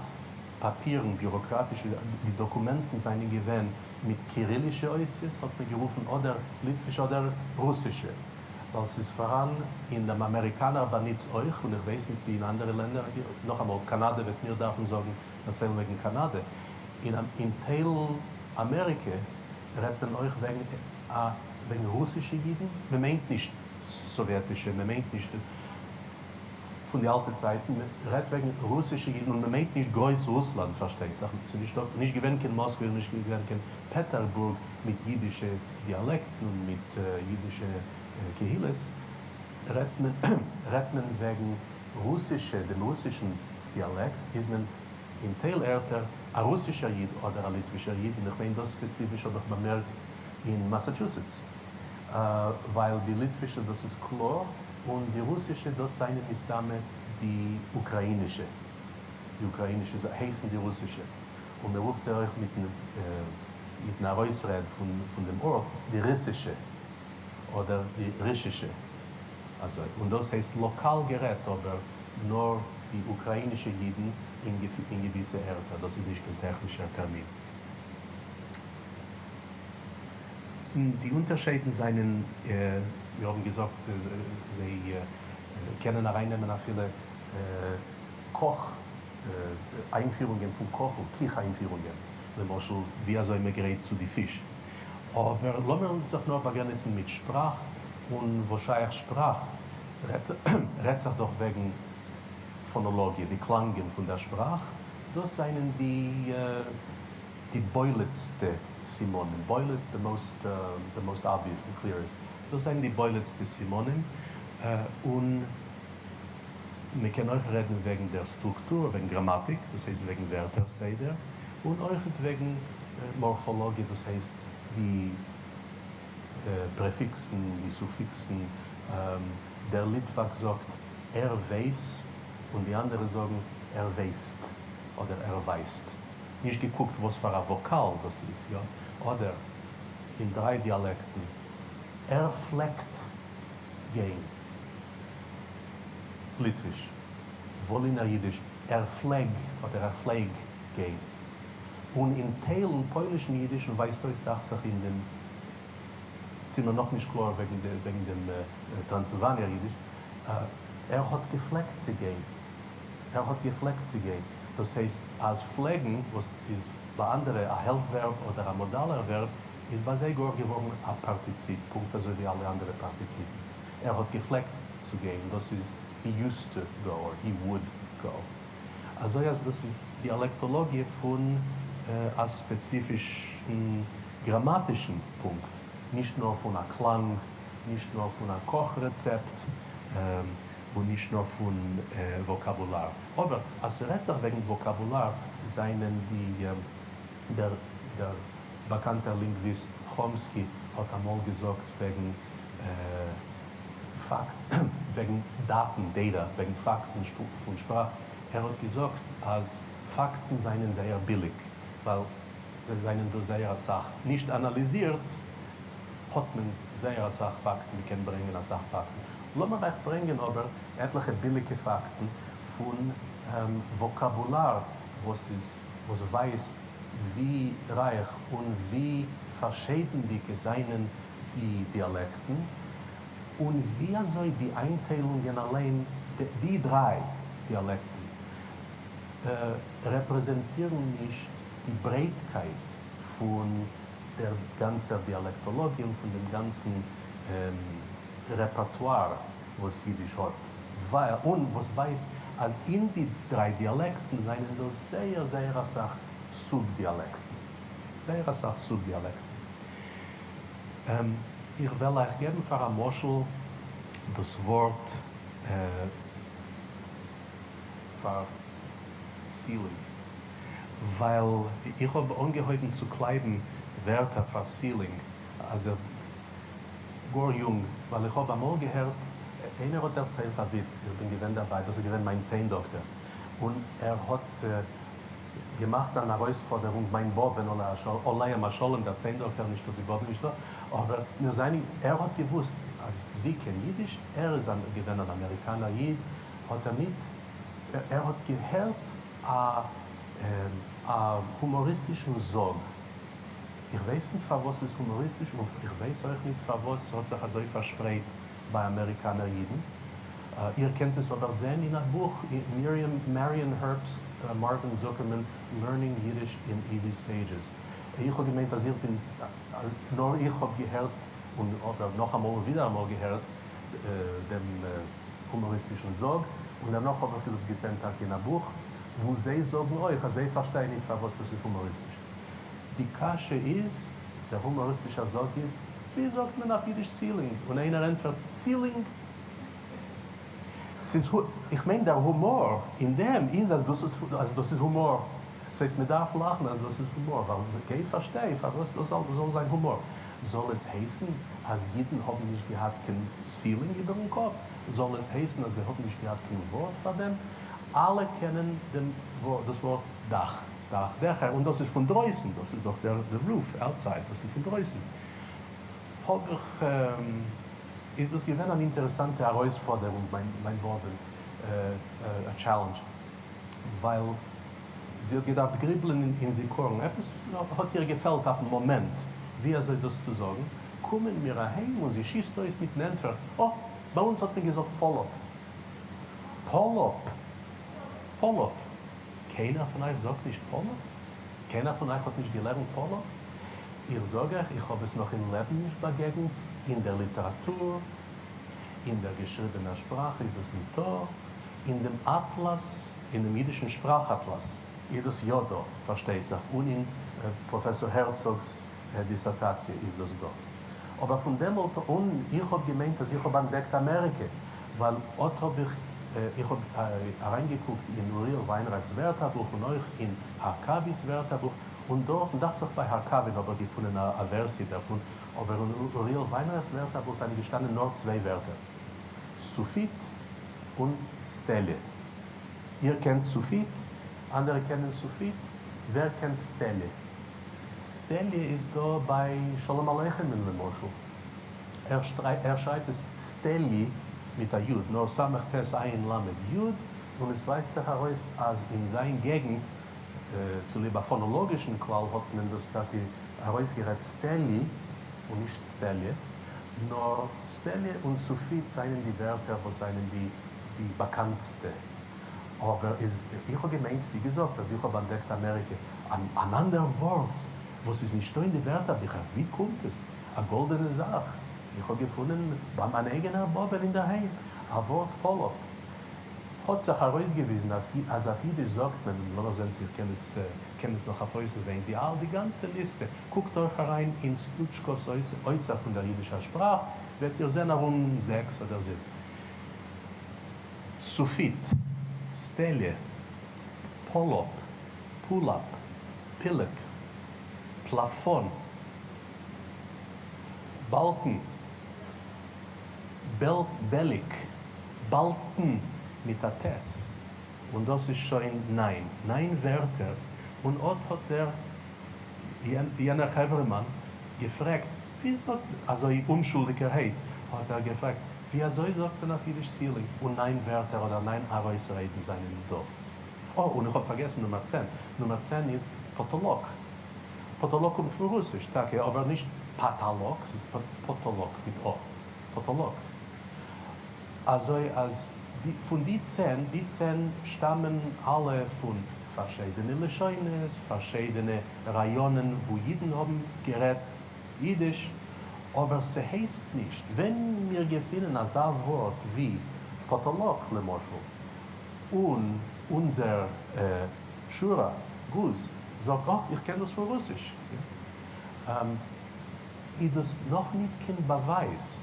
פאפירן, ביוראקראטישע, די דאקומענטן זענען געווען מיט קירילישע אותיות האט מען גערופן אדער ליטווישע אדער רוסישע, ווייל ס'איז פאראן אין דעם אמעריקאנער באנוץ אויך, און איך ווייס ניט צי אין אנדערע לענדער, נאכאמאל, קאנאדע וועט מיר דארפן זאגן, דערציילן וועגן קאנאדע, אין אין טייל אמעריקע רעדט מען אויך וועגן א וועגן רוסישע אידן, מען מיינט נישט סאוועטישע, מען מיינט נישט פון די אלטע צייטן, מען רעדט וועגן רוסישע אידן און מען מיינט נישט גרויס רוסלאנד פארשטייט זיך, ס'איז נישט נישט געווען קיין מאסקווע און נישט געווען קיין פעטערבורג מיט אידישע דיאלעקטן און מיט אידישע קהילות, רעדט מען רעדט מען וועגן רוסישע דעם רוסישן דיאלעקט איז מען אין טייל ערטער א רוסישער איד אדער א ליטווישער איד, און איך מיין דאס ספעציפיש האב איך באמערקט אין מאסאטשוסעטס, ווייל די ליטווישע דאס איז קלאר, און די רוסישע דאס זענען מסתמא די אוקראינישע, די אוקראינישע הייסן די רוסישע, און מען רופט זיי אויך מיטן מיטן ארויסרעד פון דעם ארט די ריסישע אדער די רישישע, אזוי, און דאס הייסט לאקאל גערעדט אבער נאר די אוקראינישע אידן אין געוויסע ערטער, דאס איז נישט קיין טעכנישער טערמין. די אונטערשיידן זענען, מיר האבן געזאגט, זיי קענען ארייננעמען אפילו קאך איינפירונגען פון קאך און קיך איינפירונגען, למשל ווי אזוי מען גרייט צו די פיש. אבער לאמיר זיך נאר באגרעניצן מיט שפראך, און וואס שייך שפראך רעדט זיך דאך וועגן פאנאלאגיע, די קלאנגען פון דער שפראך, דאס זענען די די בולט'סטע סימנים, בולט, די מאוסט, די מאוסט אבוויעס, די קליערעסט, דאס זענען די בולט'סטע סימנים, און מען קען אויך רעדן וועגן דער סטרוקטור, וועגן גראמאטיק, דאס הייסט וועגן ווערטער סדר, און אויכעט וועגן מארפאלאגיע, דאס הייסט די פרעפיקסן, די סופיקסן, דער ליטוואק זאגט ער ווייס און די אנדערע זאגן ער ווייסט אדער ער ווייסט, נישט געקוקט וואס פאר א וואקאל דאס איז, יא, אדער אין דריי דיאלעקטן, ער פלעגט גיין, ליטוויש, וואלינער אידיש, ער פלעג אדער ער פלעג גיין. און אין טיילן פוילישן אידיש, און ווייזט אויס דאכט זיך אין דעם, ס'איז מיר נאכנישט קלאר וועגן דעם טראנסילוואניער אידיש, ער האט געפלעגט צו גיין, ער האט געפלעגט צו גיין, דאס הייסט אז פלעגן, וואס איז ביי אנדערע א העלף-ווערב אדער א מאדאלער ווערב, איז ביי זיי גאר געווארן א פארטיציפ, פונקט אזוי ווי אלע אנדערע פארטיציפן. ער האט געפלעגט צו גיין, דאס איז he used to go or he would go. אזוי אז דאס איז דיאלעקטאלאגיע פון א ספעציפישן גראמאטישן פונקט, נישט נאר פון א קלאנג, נישט נאר פון א קאך רעצעפט, און נישט נאר פון וואקאבולאר. אבער אז ס'רעדט זיך וועגן וואקאבולאר זענען די דער דער באקאנטער לינגוויסט כאמסקי האט אמאל געזאגט וועגן פאקט וועגן דאטן, data, וועגן פאקטן פון שפראך, ער האט געזאגט אז פאקטן זענען זייער ביליג ווייל זיי זענען דא זייער אסאך נישט אנאליזירט האט מען זייער אסאך פאקטן, מען קען ברענגען אסאך פאקטן. לאמיר אייך ברענגען אבער עטליכע ביליגע פאקטן פון וואקאבולאר וואס איז וואס ווייזט ווי רייך און ווי פארשיידנדיג עס זענען די דיאלעקטן, און ווי אזוי די איינטיילונגען אליין, די דריי דיאלעקטן, רעפרעזענטירן נישט די ברייטקייט פון דער גאנצער דיאלעקטאלאגיע און פון דעם גאנצן רעפערטואר וואס אידיש האט, און וואס ווייזט אז אין די דריי דיאלעקטן זענען דא זייער זייער אסאך סוב-דיאלעקטן. זייער אסאך סוב-דיאלעקטן. איך וועל אייך געבן פאר א משל דאס ווארט פאר סילינג, ווייל איך האב אנגעהויבן צו קלייבן ווערטער פאר סילינג אז איך גאר יונג, ווייל איך האב אמאל געהערט איינער האט דערציילט א וויץ, איך בין געווען דערביי, דאס איז געווען מיין ציין דאקטער, און ער האט געמאכט אן ארויספאדערונג מיין באבען עליה השלום, דער ציין דאקטער נישטא, די באבע נישטא, אבער מיר זענען, ער האט געוואוסט אז זי קען ייִדיש, ער איז געווען אַן אַמעריקאַנער ייִד, האָט ער ניט, ער האָט געהערט אַ אַ הומאָריסטישן זאָג. איך ווייס ניט פֿאַר וואָס ס'איז הומאָריסטיש און איך ווייס אויך ניט פֿאַר וואָס ס'האָט זיך אַזוי פֿאַרשפּרייט בײַ אַמעריקאַנער ייִדן. איר קענט עס אָבער זען אין אַ בוך, Miriam, Marion Herbst, Marvin Zuckerman, Learning Yiddish in Easy Stages. איך האב געמיינט אז איך בין, נאר איך האב געהערט און אדער נאכאמאל און ווידעראמאל געהערט דעם הומאריסטישן זאג, און דערנאך האב איך דאס געזען טאקע אין א בוך וואו זיי זאגן אויך אז זיי פארשטייען נישט פארוואס דאס איז הומאריסטיש. די קשיא איז, דער הומאריסטישער זאג איז, ווי זאגט מען אויף אידיש סילינג? און איינער ענטפערט, צילינג. ס'איז, איך מיין דער הומאר אין דעם איז אז דאס איז אז דאס איז הומאר. ס'הייסט מען דארף לאכן אז דאס איז הומאר, ווייל גיי פארשטיי פארוואס דאס זאל זאל זיין הומאר. זאל עס הייסן אז אידן האבן נישט געהאט קיין סילינג איבערן קאפ? זאל עס הייסן אז זיי האבן נישט געהאט קיין ווארט פאר דעם? אלע קענען דעם ווארט דאס ווארט דאך, דאך, דעכער, און דאס איז פון דרויסן, דאס איז דאך דער roof outside, דאס איז פון דרויסן. האב איך. איז דאס געווען אן אינטערעסאנטע ארויספאדערונג מיין באבען, א challenge, ווייל זי האט געדארפט גריבלען אין זיכרון, עפעס האט איר געפעלט אויפן מאמענט ווי אזוי דאס צו זאגן, קומען מיר אהיים און זי שיסט אויס מיטן ענטפער, אה, ביי אונז האט מען געזאגט פאלאפ. פאלאפ! פאלאפ! קיינער פון אייך זאגט נישט פאלאפ? קיינער פון אייך האט נישט געלערנט פאלאפ? איך זאג אייך, איך האב עס נאך אין לעבן נישט באגעגנט אין דער ליטעראטור, אין דער געשריבענער שפראך איז דאס ניטא, אין דעם אטלאס, אין דעם אידישן שפראך-אטלאס איז דאס יא דא, פארשטייט זיך, און אין פראפעסאר הערצאג'ס דיסערטאציע איז דאס דא. אבער פון דעמאלט אן, איך האב געמיינט אז איך האב אנטדעקט אמעריקע, ווייל אט האב איך, איך האב אריינגעקוקט אין אוריאל וויינרייך'ס ווערטערבוך און אויך אין הארקאווי'ס ווערטערבוך, און דארטן, דאכט זיך ביי הארקאווי'ן האב איך געפונען א ווערסיע דערפון, אבער אין אוריאל וויינרייך'ס ווערטערבוך זענען געשטאנען נאר צוויי ווערטער, סופיט און סטעליע. איר קענט סופיט? אנדערע קענען סופיט? ווער קען סטעליע? סטעליע איז דא ביי שלום עליכם'ן למשל. ער שרייבט עס סטעלי מיט א י', נאר סמך ט' עין למד י', און עס ווייזט זיך ארויס אז אין זיין געגנט, צוליב א פאנאלאגישן כלל האט מען דאס טאקע ארויסגערעדט סטעלי און נישט סטעליע, נאר סטעליע און סופיט זענען די ווערטער וואס זענען די די באקאנטסטע. אבער איז איך האב געמיינט ווי געזאגט אז איך האב אנטדעקט אמעריקע, אן אנדער ווארט וואס איז נישטא אין די ווערטערביכער, ווי קומט עס? א גאלדענע זאך, איך האב געפונען ביי מיין אייגענער באבען אינדערהיים א ווארט פאלאפ. האט זיך ארויסגעוויזן אז אויף אידיש זאגט מען, לאמיר זען צו איך קען עס קען עס נאך אויף אויסנווייניג, די אל די גאנצע ליסטע, קוקט אויך אריין אין סטוטשקאוו'ס אוצר פון דער אידישער שפראך, וועט איר זען ארום זעקס אדער זיבן. סופיט, סטעליע, פאלאפ, פולאפ, פיליפ, פלאפאן, באלקן, בעליק, באלטן מיט א ט', און דאס איז שוין ניין, ניין ווערטער, און אט האט דער יענער חברה'מאן געפרעגט, ווי זאגט, אזוי אומשולדיגערהייט האט ער געפרעגט, ווי אזוי זאגט מען אויף אידיש ceiling, און ניין ווערטער אדער ניין ארויסרעדן זענען דא. אה, און איך האב פארגעסן נומער צען, נומער צען איז פאטאלאק. פאטאלאק קומט פון רוסיש טאקע, אבער נישט פאטאלאק, ס'איז פאטאלאק מיט א, פאטאלאק. אזוי אז די פון די צען, די צען שטאמען אלע פון פארשיידענע לשונות, פארשיידענע ראיאנען וואו אידן האבן גערעדט אידיש, אבער ס'הייסט נישט, ווען מיר געפינען אזא ווארט ווי פאטאלאק למשל, און אונזער שורה גוז זאגט אה, איך קען דאס פון רוסיש, איז דאס נאך ניט קיין באווייז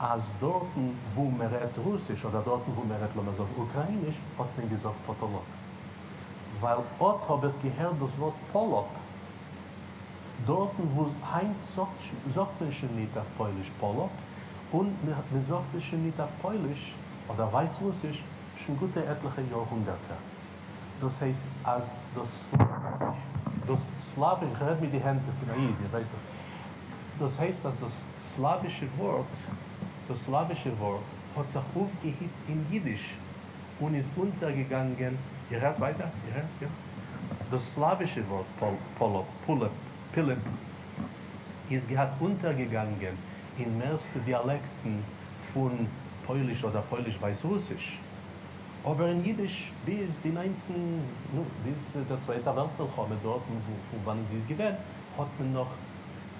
אז דארטן וואו מען רעדט רוסיש אדער דארטן וואו מען רעדט לאמיר זאגן אוקראיניש האט מען געזאגט פאטאלאק. ווייל אט האב איך געהערט דאס ווארט פאלאפ דארטן וואו היינט זאגט מען שוין ניט אויף פויליש פאלאפ און מען זאגט עס שוין ניט אויף פויליש אדער ווייסרוסיש שוין גוטע עטליכע יארהונדערטער. דאס הייסט אז דאס סלאוויש, דאס סלאוויש, איך רעד מיט די הענט, איך בין א איד, איר ווייסט דאך. דאס הייסט אז דאס סלאווישע ווארט דאס סלאווישע ווארט האט זיך אויפגעהיט אין אידיש און איז אונטערגעגאנגען, איר הערט ווייטער? איר הערט? יא? דאס סלאווישע ווארט פאלאפ, פולעפ, פיליפ, איז געהאט אונטערגעגאנגען אין מערסטע דיאלעקטן פון פויליש אדער פויליש-ווייסרוסיש, אבער אין אידיש ביז די ניינצן, נו, ביז דער צווייטער וועלט מלחמה, דארטן פון וואנען זי איז געווען, האט מען נאך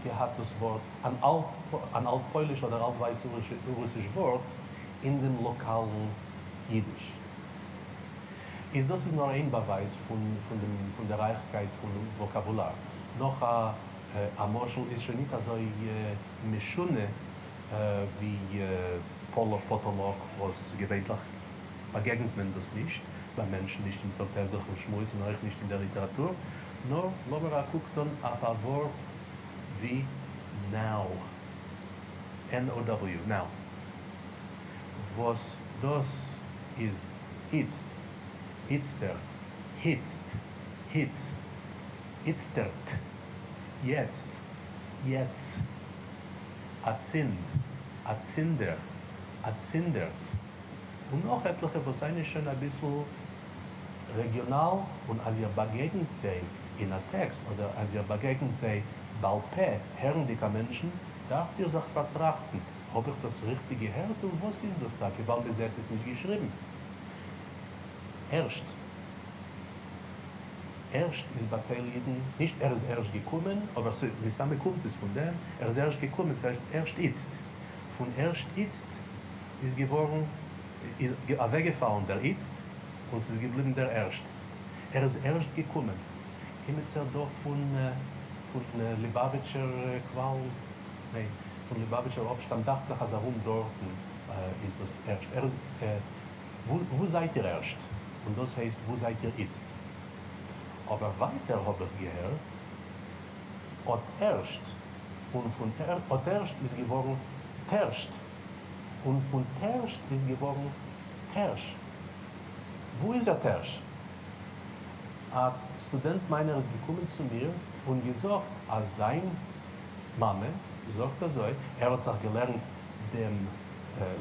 געהאט דאס ווארט, אן אלט, אן אלט פויליש אדער אלט ווייסרוסיש ווארט אין דעם לאקאלן אידיש. איז דאס איז נאר איין באווייז פון פון דעם פון דער רייכקייט פון וואקאבולאר. נאך א א משל איז שוין ניט אזוי משונה ווי פאלאק פאטאלאק וואס געווענטליך באגעגנט מען דאס נישט ביי מענטשן נישט אין טאג-טעגליכן שמועס און אויך נישט אין דער ליטעראטור, נאר לאמיר א קוק טאן אויף א ווארט ווי נאו, NOW, נאו, וואס דאס איז איצט, איצטער, היצט, היץ, איצטערט, יעצט, יעץ, אַצינד, אַצינדער, אַצינדערט, און נאָך עטלעכע וואָס זײַנען שוין אַ ביסל רעגיאָנאַל, און אַז איר באַגעגנט זיי אין אַ טעקסט אָדער אַז איר באַגעגנט זיי בעל-פּה, הערנדיק אַ מענטשן, דאַרפֿט איר זיך פֿאַרטראַכטן, האָב איך דאָס ריכטיק געהערט און וואָס איז דאָס טאַקע, ווײַל מע זעט עס נישט געשריבן. ערשט. ערשט איז ביי טייל אידן, נישט ער איז ערשט געקומען, אבער מסתמא קומט עס פון דעם, ער איז ערשט געקומען, ס'הייסט ערשט איצט, פון ערשט איצט איז געווארן, איז אוועקגעפאלן דער איצט און ס'איז געבליבן דער ערשט, ער איז ערשט געקומען. אימיצער דא פון פון ליבאוויטשער קוואל? ניין, פון ליבאוויטשער אפשטאם, דאכט זיך אז ארום דארטן איז דאס ערשט, ער איז. וואו זייט איר ערשט? און דאס הייסט וואו זייט איר איצט? אבער ווייטער האב איך געהערט אט ערשט, און פון אט ערשט איז געווארן טערשט, און פון טערשט איז געווארן טערש. וואו איז ער טערש? א סטודענט מיינער איז געקומען צו מיר און געזאגט אז זיין מאמע זאגט אזוי, ער האט זיך געלערנט דעם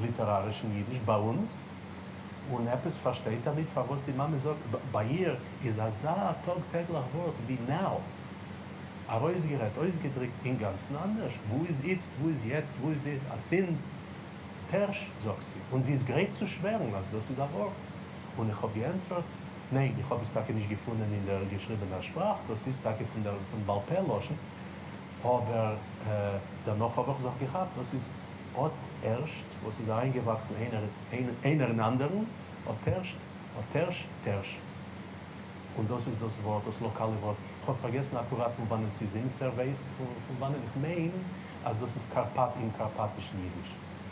ליטעראַרישן ייִדיש בײַ אונדז, און עפּעס פֿאַרשטייט ער ניט, פֿאַר וואָס די מאַמע זאָגט, בײַ איר איז אַזאַ טאָג-טעגלעך וואָרט ווי נאַו, אַרויסגערעדט, אויסגעדריקט אין גאַנצן אַנדערש. וווּ איז איצט? וווּ איז יעצט? וווּ איז די אַצינד? טערש, זאָגט זי, און זי איז גרייט צו שווערן, אַז דאָס איז אַ וואָרט. און איך האָב געענטפֿערט, ניין, איך האָב עס טאַקע נישט געפֿונען אין דער געשריבענער שפּראַך, דאָס איז טאַקע פֿון דער פֿון בעל-פּה-לשון, אבער דערנאך האב איך זיך געכאפט דאס איז אט ערשט וואס איז אריינגעוואקסן איינער אין אנדערן, אט ערשט, אט ערשט, טערש. און דאס איז דאס ווארט, דאס לאקאלע ווארט, איך האב פארגעסן אקוראט פון וואנען ס'איז, אימיצער ווייסט פון וואנען? איך מיין אז דאס איז קארפאט אין קארפאטישן אידיש,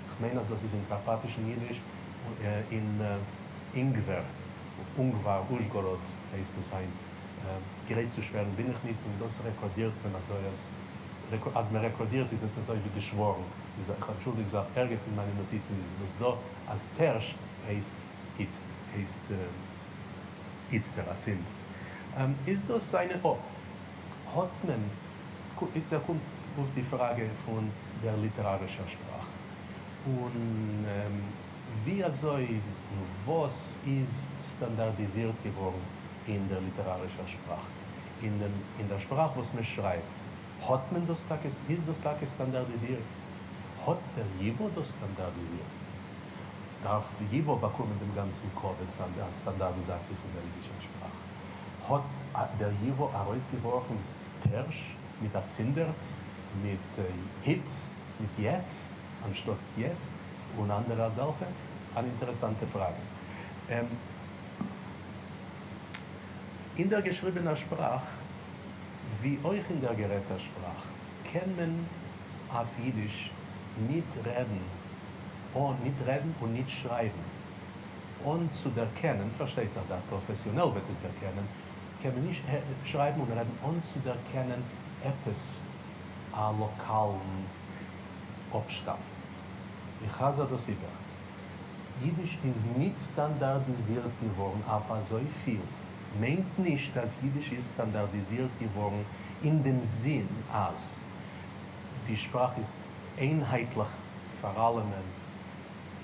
איך מיין אז דאס איז אין קארפאטישן אידיש אין אינגווער, אונגוואר, אוזשגאראד הייסט דאס היינט. גרייט צו שווערן בין איך ניט, און דאס רעקארדירט מען אזוי אז אז מען רעקארדירט איז עס אזוי ווי געשווארן, איז איך אנטשולדיג זיך, ערגעץ אין מיינע נאטיצן איז דאס דא אז טערש הייסט איצט הייסט איצטער אצינד איז דאס זיינע א האט מען איצטער קומט אויף די פראגע פון דער ליטערארישער שפראך און ווי אזוי און וואס איז סטאנדארדיזירט געווארן אין דער ליטעראַרישער שפּראַך, אין דעם, אין דער שפּראַך וואָס מע שרײַבט, האָט מען דאָס טאַקע, איז דאָס טאַקע סטאַנדאַרדיזירט? האָט דער ייִוואָ דאָס סטאַנדאַרדיזירט? דאַרף ייִוואָ באַקומען דעם גאַנצן כּבֿוד פֿאַר דער סטאַנדאַרדיזאַציע פֿון דער ייִדישער שפּראַך? האָט דער ייִוואָ אַרויסגעוואָרפֿן טערש מיט אַצינדערט, מיט היץ, מיט יעץ, אַנשטאָט יעצט, און אַנדערע אַזעלכע? אַן אינטערעסאַנטע פֿראַגע. אין דער געשריבענער שפראך, ווי אויך אין דער גערעדטער שפראך, קען מען אויף אידיש ניט רעדן אן ניט רעדן און ניט שרייבן אן צו דערקענען, פארשטייט זיך דער פראפעסיאנעל וועט עס דערקענען, קען מען נישט שרייבן און רעדן אן צו דערקענען עפעס א לאקאלן אפשטאם. איך חזר דאס איבער. יידיש איז ניט סטאנדארדיזירט געווארן אויף אזוי פיל, מיינט נישט אז יידיש איז סטאנדארדיזירט געווארן אין דעם זין אז די שפראך איז איינהייטליך פאר אלעמען.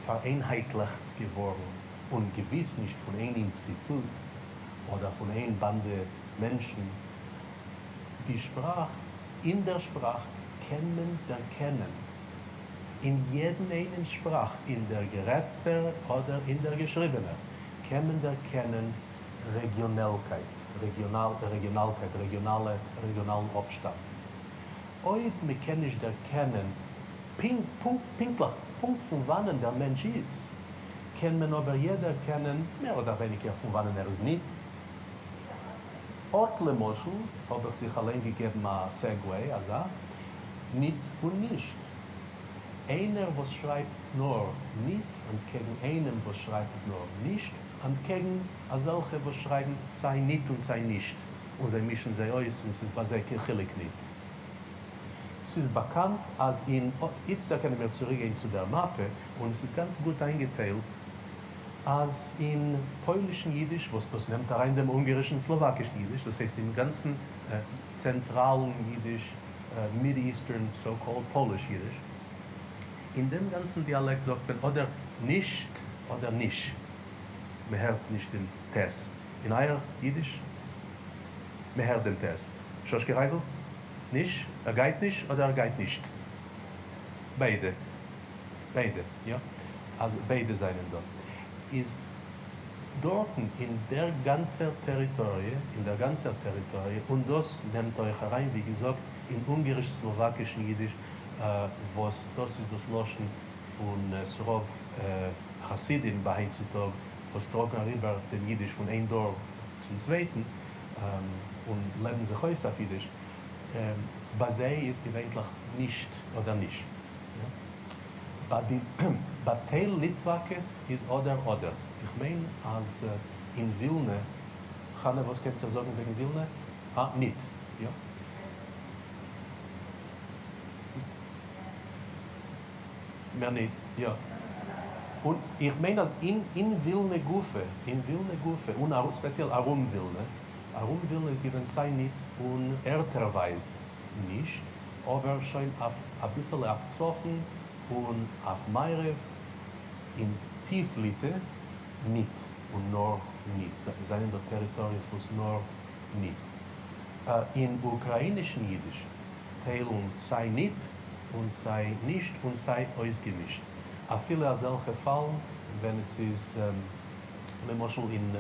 פאראיינהייטלעכט געווארן, און געוויס נישט פון איין אינסטיטוט אדער פון איין באנדע מענטשן. די שפראך, אין דער שפראך קען מען דערקענען, אין יעדן איינעמס שפראך, אין דער גערעדטער אדער אין דער געשריבענער, קען מען דערקענען רעגיאנעלקייט, רעגיאנאל, רעגיאנאלקייט, רעגיאנאלע, רעגיאנאלן אפשטאם. אויב מען קען נישט דערקענען פונקט, פונקטליך, פונקט פון וואנען דער מענטש איז, קען מען אבער יא דערקענען, מער אדער ווייניגער, פון וואנען ער איז ניט. אט למשל, האב איך זיך אליין געגעבן א segue אזא, ניט און נישט. איינער וואס שרייבט נאר ניט, אנטקעגן איינעם וואס שרייבט נאר נישט, אנטקעגן אזעלכע וואס שרייבן סיי ניט און סיי נישט, און זיי מישן זיי אויס און ס'איז ביי זיי קיין חילוק ניט. ס'איז באקאנט אז אין, איצטער קענען מיר צוריקגיין צו דער מאפע, און ס'איז גאנץ גוט איינגעטיילט אז אין פוילישן אידיש, וואס דאס נעמט אריין דעם אונגערישן סלאוואקישן אידיש, דאס הייסט אין גאנצן צענטראלן אידיש, Mid-Eastern so-called Polish Yiddish, אין דעם גאנצן דיאלעקט זאגט מען אדער נישט אדער ניש, מען הערט נישט דעם ט'. אין אייער אידיש? מען הערט דעם ט'. שושקע רייזל? ניש, ער גייט נישט אדער ער גייט נישט? ביידע. ביידע, יא. אז ביידע זענען דא. איז דארטן אין דער גאנצער טעריטאריע, אין דער גאנצער טעריטאריע, און דאס נעמט אויך אריין, ווי געזאגט, אין אונגעריש-סלאוואקישן אידיש, וואס דאס איז דאס לשון פון ס'רוב חסידים ביי היינט צו טאג, וואס טראגן אריבער דעם אידיש פון איין דור צום צווייטן, און לעבן זיך אויס אויף אידיש, ביי זיי איז געווענטליך נישט אדער ניש. ביי די ביי טייל ליטוואקעס איז אדער אדער. איך מיין אז אין ווילנע, חנה וואס קענט איר זאגן וועגן ווילנע? אה, ניט, יא? מער ניט, יא. און איך מיין אז אין אין ווילנע גופא, אין ווילנע גופא, און ספעציעל ארום ווילנע, ארום ווילנע איז געווען סיי ניט און ערטערווייז נישט, אבער שוין אויף אביסעלע אויף צפון און אויף מערב אין טיף ליטע ניט און נאר ניט, זענען דא טעריטאריעס וואס נאר ניט. אין אוקראינישן אידיש טיילן סיי ניט און סיי נישט און סיי אויסגעמישט, אפילו אזעלכע פאלן ווען עס איז למשל אין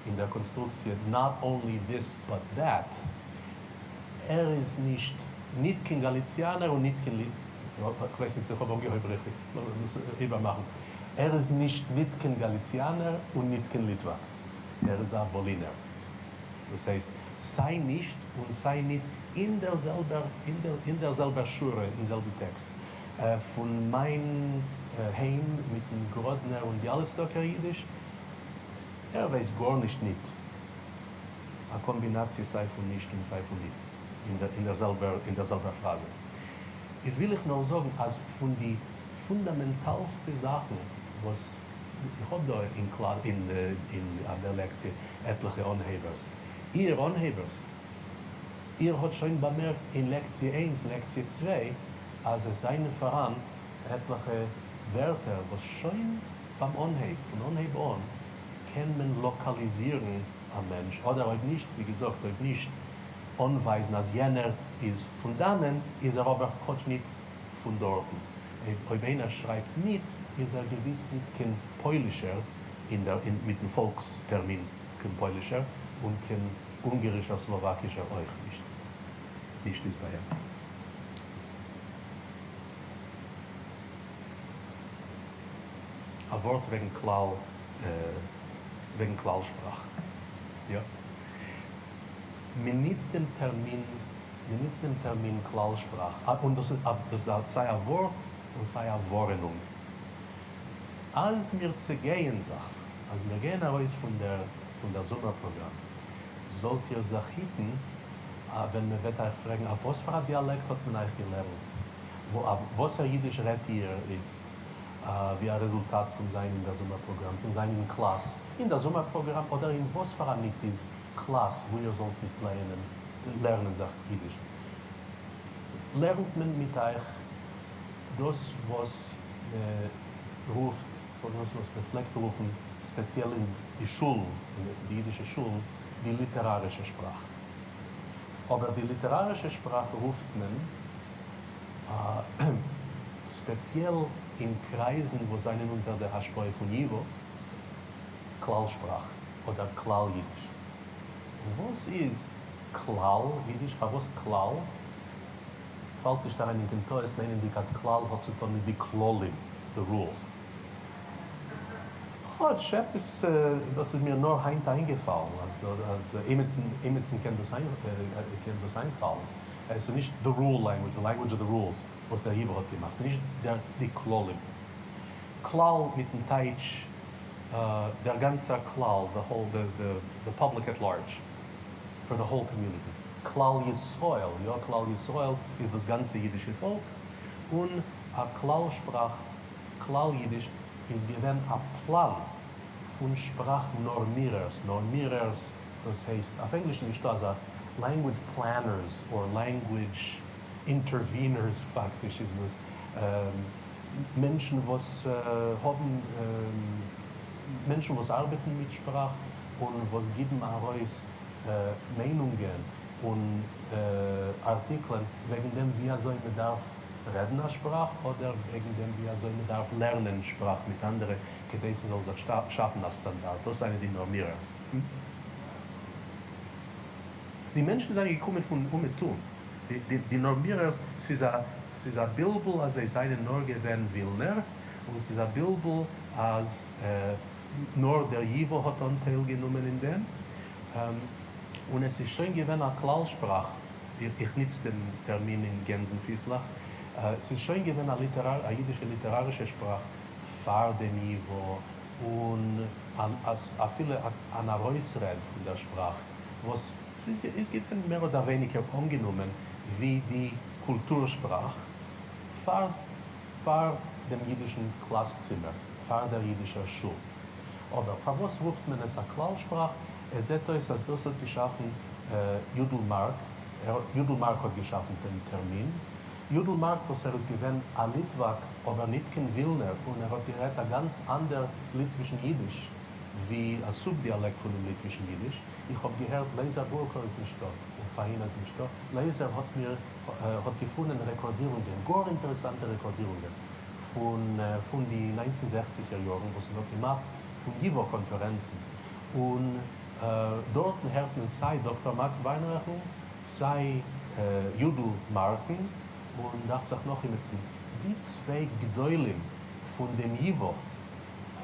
אין דער קאנסטרוקציע not only this but that, ער איז נישט ניט קיין גאליציאנער און ניט קיין ליט, כ'ווייס ניט צו איך האב אנגעהויבן ריכטיג, לאמיר דאס איבערמאכן, ער איז נישט ניט קיין גאליציאנער און ניט קיין ליטוואק, ער איז א וואלינער. דאס הייסט, סיי נישט און סיי ניט אין דער זעלבער, אין דער זעלבער שורה, אין זעלבן טעקסט. פון מיין היים מיטן גראדנער און ביאליסטאקער אידיש, ער ווייסט גארנישט ניט. א קאמבינאציע סיי פון נישט און סיי פון ניט אין דער זעלבער, אין דער זעלבער פראזע. איז וויל איך נאר זאגן אז פון די פונדאמענטאלסטע זאכן וואס איך האב דא אין קלאס, אין אויף דער לעקציע עטליכע אנהייבערס, איר אנהייבערס, איר האט שוין באמערקט אין לעקציע איינס, לעקציע צוויי, אז עס זענען פאראן עטליכע ווערטער וואס שוין ביים אנהייב, פון אנהייב אן, קען מען לאקאליזירן א מענטש, אדער אויב נישט, ווי געזאגט, אויב נישט אנווייזן אז יענער איז פון דאנען, איז ער אבער כאטש ניט פון דארטן. אויב איינער שרייבט ניט, איז ער געוויס ניט קיין פוילישער, אין דער, אין, מיטן פאלקס-טערמין קיין פוילישער, און קיין אונגערישער, סלאוואקישער אויך נישט. נישט איז ביי אים. א ווארט וועגן כלל, וועגן כלל שפראך. יא. מען ניצט דעם טערמין, מען ניצט דעם טערמין כלל שפראך, און דאס איז דאס איז סיי א ווארט און סיי א ווארענונג. אז מיר צעגייען זיך, אז מיר גייען ארויס פון דער פון דער זומער פראגראם, זאלט איר זיך היטן, ווען מען וועט אייך פרעגן, אויף וואס פאר א דיאלעקט האט מען אייך געלערנט? אויף וואסער אידיש רעדט איר איצט? ווי א רעזולטאט פון זיין אין דער זומער פראגראם, פון זיין אין קלאס אין דער זומער פראגראם, אדער אין וואס פאר א ניט איז קלאס וואו איר זאלט ניט לערנען, לערנען זיך אידיש, לערנט מען מיט אייך דאס וואס מען רופט. דאס וואס מען פלעגט רופן, ספעציעל אין די שולן, אין די אידישע שולן, די ליטערארישע שפראך. אבער די ליטערארישע שפראך רופט מען ספעציעל אין קרייזן וואס זענען אונטער דער השפעה פון ייווא, כלל שפראך אדער כלל אידיש. וואס איז כלל אידיש? פארוואס כלל? פאלט נישט אריין אין קיין טעות מיינענדיג אז כלל האט צו טון מיט די כללים, the rules. כאטש עפעס דאס איז מיר נאר היינט איינגעפאלן אז אז עימיצן עימיצן קען דאס קען דאס איינפאלן. עס איז נישט the rule language, the language of the rules וואס דער ייווא האט געמאכט. ס'איז נישט דער די כללים. כלל מיטן טייטש דער גאנצער כלל, the whole, the the public at large, for the whole community. כלל ישראל, יא כלל ישראל איז דאס גאנצע אידישע פאלק, און א כלל שפראך, כלל אידיש, איז געווען א פלאן פון שפראך נארמירערס, נארמירערס דאס הייסט אויף ענגליש איז נישטא אזא language planners or language interveners פאקטיש איז דאס מענטשן וואס האבן מענטשן וואס ארבעטן מיט שפראך און וואס גיבן ארויס מיינונגען און ארטיקלען וועגן דעם ווי אזוי מען דארף רעדן א שפראך אדער וועגן דעם ווי אזוי מען דארף לערנען שפראך מיט אנדערע כדי ס'זאל זיך שאפן א סטאנדארט. דאס זענען די נארמירערס. די מענטשן זענען געקומען פון אומעטום. די נארמירערס, ס'איז א ס'איז א בלבול אז זיי זענען נאר געווען ווילנער, און ס'איז א בלבול אז נאר דער ייווא האט אנטייל גענומען אין דעם, און עס איז שוין געווען א כלל שפראך, איך ניץ דעם טערמין אין גענזן-פיסלעך, ס'איז שוין געווען א ליטעראר א אידישע ליטערארישע שפראך פאר דעם ייווא, און אפילו אן ארויסרעד פון דער שפראך וואס ס'איז איז געווען מער אדער ווייניגער אנגענומען ווי די קולטור שפראך פאר פאר דעם אידישן קלאס צימער, פאר דער אידישער שול. אבער פארוואס רופט מען עס א כלל שפראך? עס זעט אויס אז דאס האט געשאפן יודל מארק, יודל מארק האט געשאפן דעם טערמין. יודל מארק וואס ער איז געווען א ליטוואק אבער ניט קיין ווילנער און ער האט גערעדט א גאנץ אנדער ליטווישן אידיש ווי א סובדיאלעקט פונעם ליטווישן אידיש. איך האב געהערט לייזער בורקא איז נישטא און פאינה איז נישטא. לייזער האט מיר האט געפונען רעקארדירונגען, גאר אינטערעסאנטע רעקארדירונגען פון פון די ניינצן זעכציגער יארן וואס מען האט געמאכט פון ייווא קאנפערענצן און דארטן הערט מען סיי דאקטאר מאקס וויינרייכן סיי יודל מארקן און דאכט זיך נאך אימיצן, די צוויי גדולים פון דעם ייווא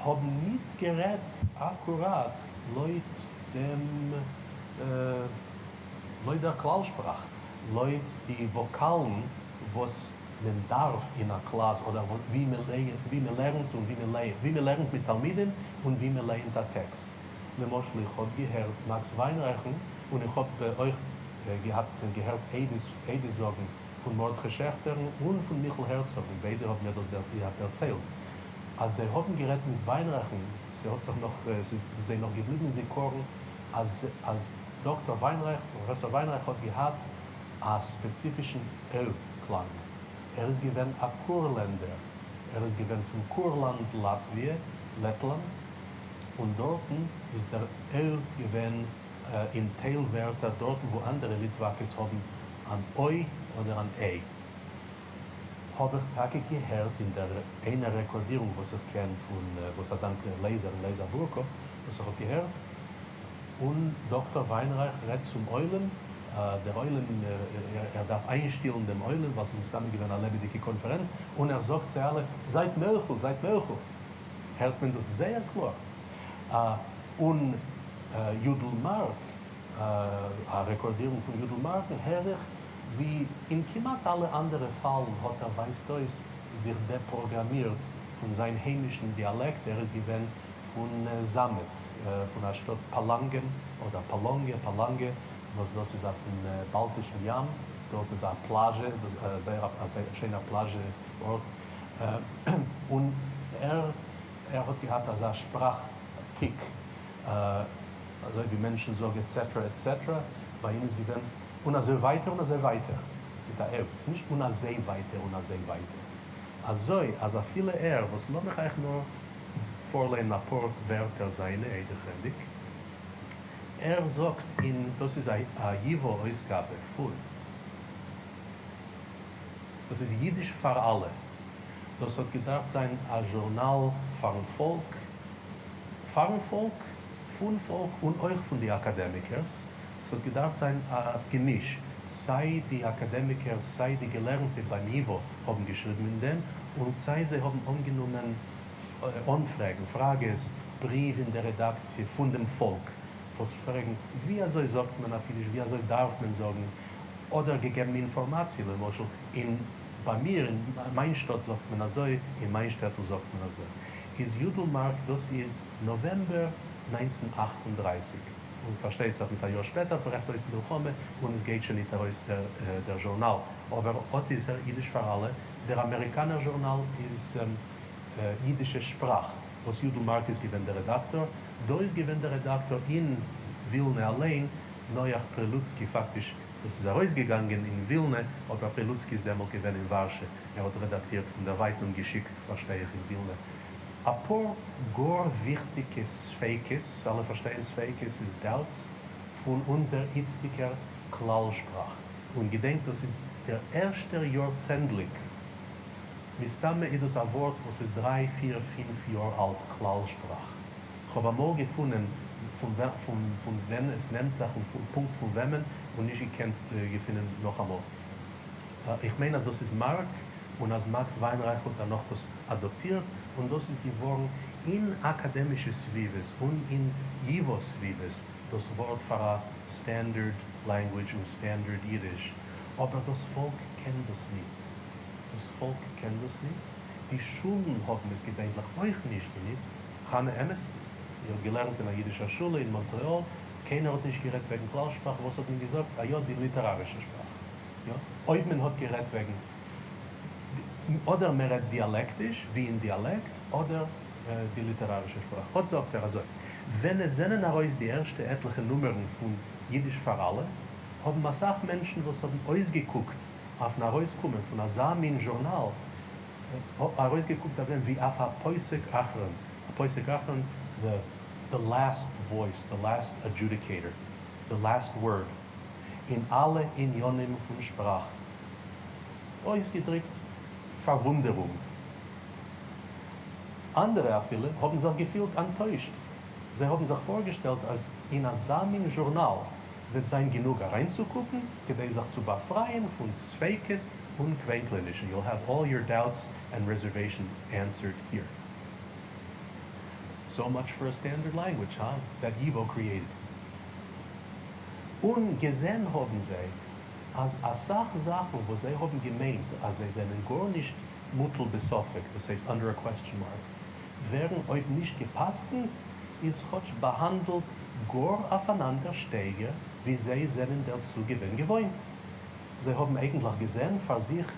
האבן ניט גערעדט אקוראט לויט דעם לויט דער כלל שפראך, לויט די וואקאלן וואס מען דארף אין א קלאס אדער ווי מען לערנט און ווי מען לערנט מיט תלמידים און ווי מען לייענט א טעקסט. למשל איך האב געהערט מאקס וויינרייכן און איך האב אויך געהאט געהערט עדות זאגן פון מרדכי שעכטערן און פון מיכל הערצאגן, ביידע האבן מיר דאס דערציילט אז זיי האבן גערעדט מיט וויינרייכן, ס'האט זיך נאך, ס'איז זיי נאך געבליבן אין זיכרון אז אז דאקטאר וויינרייך, פראפעסאר וויינרייך האט געהאט א ספעציפישן עו קלאנג, ער איז געווען א קורלענדער, ער איז געווען פון קורלאנד לאטוויע, לעטלאנד, און דארטן איז דער עו געווען אין טייל ווערטער דארטן וואו אנדערע ליטוואקעס האבן אן אוי אדער אן עי. האב איך טאקע געהערט אין דער איינער רעקארדירונג וואס איך קען פון וואס א דאנק לייזער און לייזער בורקא וואס איך האב געהערט, און דאקטאר וויינרייך רעדט צום עולם, דער עולם, ער דארף איינשטילן דעם עולם ווייל ס'איז מסתמא געווען א לעבעדיגע קאנפערענץ, און ער זאגט צו אלע, זייט מוחל, זייט מוחל! הערט מען דאס זייער קלאר. און יודל מארק, א רעקארדירונג פון יודל מארקן הער איך ווי אין כמעט אלע אנדערע פאלן האט ער ווייזט אויס זיך דעפראגראמירט פון זיין היימישן דיאלעקט, ער איז געווען פון זאמעט, פון א שטאט פאלאנגען אדער פאלאנגע, פאלאנגע, וואס דאס איז אויפן באלטישן ים, דארט איז א פלאזשע, זייער א שיינער פלאזשע ארט, און ער ער האט געהאט אזא שפראך טיק, אזוי ווי מענטשן זאגן עטסעטרא עטסעטרא, ביי אים איז געווען און אזוי ווייטער און אזוי ווייטער, מיט א עו, ס'איז נישט און אזי ווייטער און אזי ווייטער, אזוי אז אפילו ער, וואס לאמיך אייך נאר. פארלייענען אפאר ווערטער זיינע איידער איך ענדיג. ער זאגט אין, דאס איז א ייווא אויסגאבע פון, דאס איז אידיש פאר אלע, דאס האט געדארפט זיין א זשורנאל פארן פאלק, פארן פאלק, פון פאלק און אויך פון די אקאדעמיקערס, ס'האט געדארפט זיין א געמיש, סיי די אקאדעמיקערס סיי די געלערנטע ביים ייווא האבן געשריבן אין דעם, און סיי זיי האבן אנגענומען אנפרעגן, פראגעס, בריוו אין דער רעדאקציע פון דעם פאלק, וואס פרעגן ווי אזוי זאגט מען אויף אידיש, ווי אזוי דארף מען זאגן, אדער געגעבן אינפארמאציע, למשל אין ביי מיר אין מיין שטאט זאגט מען אזוי, אין מיין שטעטל זאגט מען אזוי. איז יודל מארק דאס איז נאוועמבער 1938, און פארשטייט זיך מיט א יאר שפעטער ברעכט אויס די מלחמה און עס גייט שוין ניט ארויס דער זשורנאל, אבער אט איז ער אידיש פאר אלע, דער אמעריקאנער זשורנאל איז אידישע שפראך, וואס יודל מארק איז געווען דער רעדאקטאר, דא איז געווען דער רעדאקטאר אין ווילנע אליין, נח פרילוצקי, פאקטיש דאס איז ארויסגעגאנגען אין ווילנע, אבער פרילוצקי איז דעמאלט געווען אין ווארשע, ער האט רעדאקטירט פון דערווייטן און געשיקט פארשטיי איך אין ווילנע אפאר גאר וויכטיגע ספיקות, אלע פארשטייען ספיקות איז doubts, פון אונזער איצטיגער כלל שפראך, און געדענקט דאס איז דער ערשטער יארצענדליג, מסתמא איז דאס א ווארט וואס איז דריי פיר פינף יאר אלט כלל שפראך, כ'האב אמאל געפונען פון פון ווען עס נעמט זיך און פונקט פון וועמען און נישט געקענט געפינען נאכאמאל. איך מיין אז דאס איז מארק און אז מאקס וויינרייך האט דערנאך דאס אדאפטירט און דאס איז געווארן אין אקאדעמישע סביבות און אין ייווא סביבות דאס ווארט פאר א standard language און standard Yiddish, אבער דאס פאלק קען דאס ניט. דאס פאלק קען דאס ניט. די שולן האבן עס געווענליך אויך נישט גענוצט. חנה, אמת? איר האט געלערנט אין א אידישער שולע אין מאנטרעאל, קיינער האט נישט גערעדט וועגן כלל שפראך, וואס האט מען געזאגט? א יא, די ליטערארישע שפראך. יא, אויב מען האט גערעדט וועגן, אדער מען רעדט דיאלעקטיש, ווי אין דיאלעקט, אדער די ליטערארישע שפראך. אט זאגט ער אזוי, ווען עס זענען ארויס די ערשטע עטליכע נומערן פון אידיש פאר אלע, האבן אסאך מענטשן וואס האבן אויסגעקוקט אויפן ארויסקומען פון אזא מין זשורנאל, ארויסגעקוקט אויף דעם ווי אויף א פוסק אחרון, א פוסק אחרון, the the last voice, the last adjudicator, the last word, אין אלע עניינים פון שפראך. אויסגעדריקט פארוואונדערונג. אנדערע אפילו האבן זיך געפילט אנטוישט. זיי האבן זיך פארגעשטעלט אז אין אזא מין זשורנאל וועט זיין גענוג אריינצוקוקן כדי זיך צו באפרייען פון ספיקות און קווענקלענישן, you'll have all your doubts and reservations answered here. So much for a standard language, huh? That YIVO created. און געזען האבן זיי אז אסאך זאכן וואס זיי האבן געמיינט אז זיי זענען גארנישט מוטל בספק, דאס הייסט under a question mark, ווערן אויב נישט גע'פסק'נט, איז כאטש באהאנדלט גאר אויף אן אנדער שטייגער ווי זיי זענען דערצו געווען געוואוינט. זיי האבן אייגנטליך געזען פאר זיך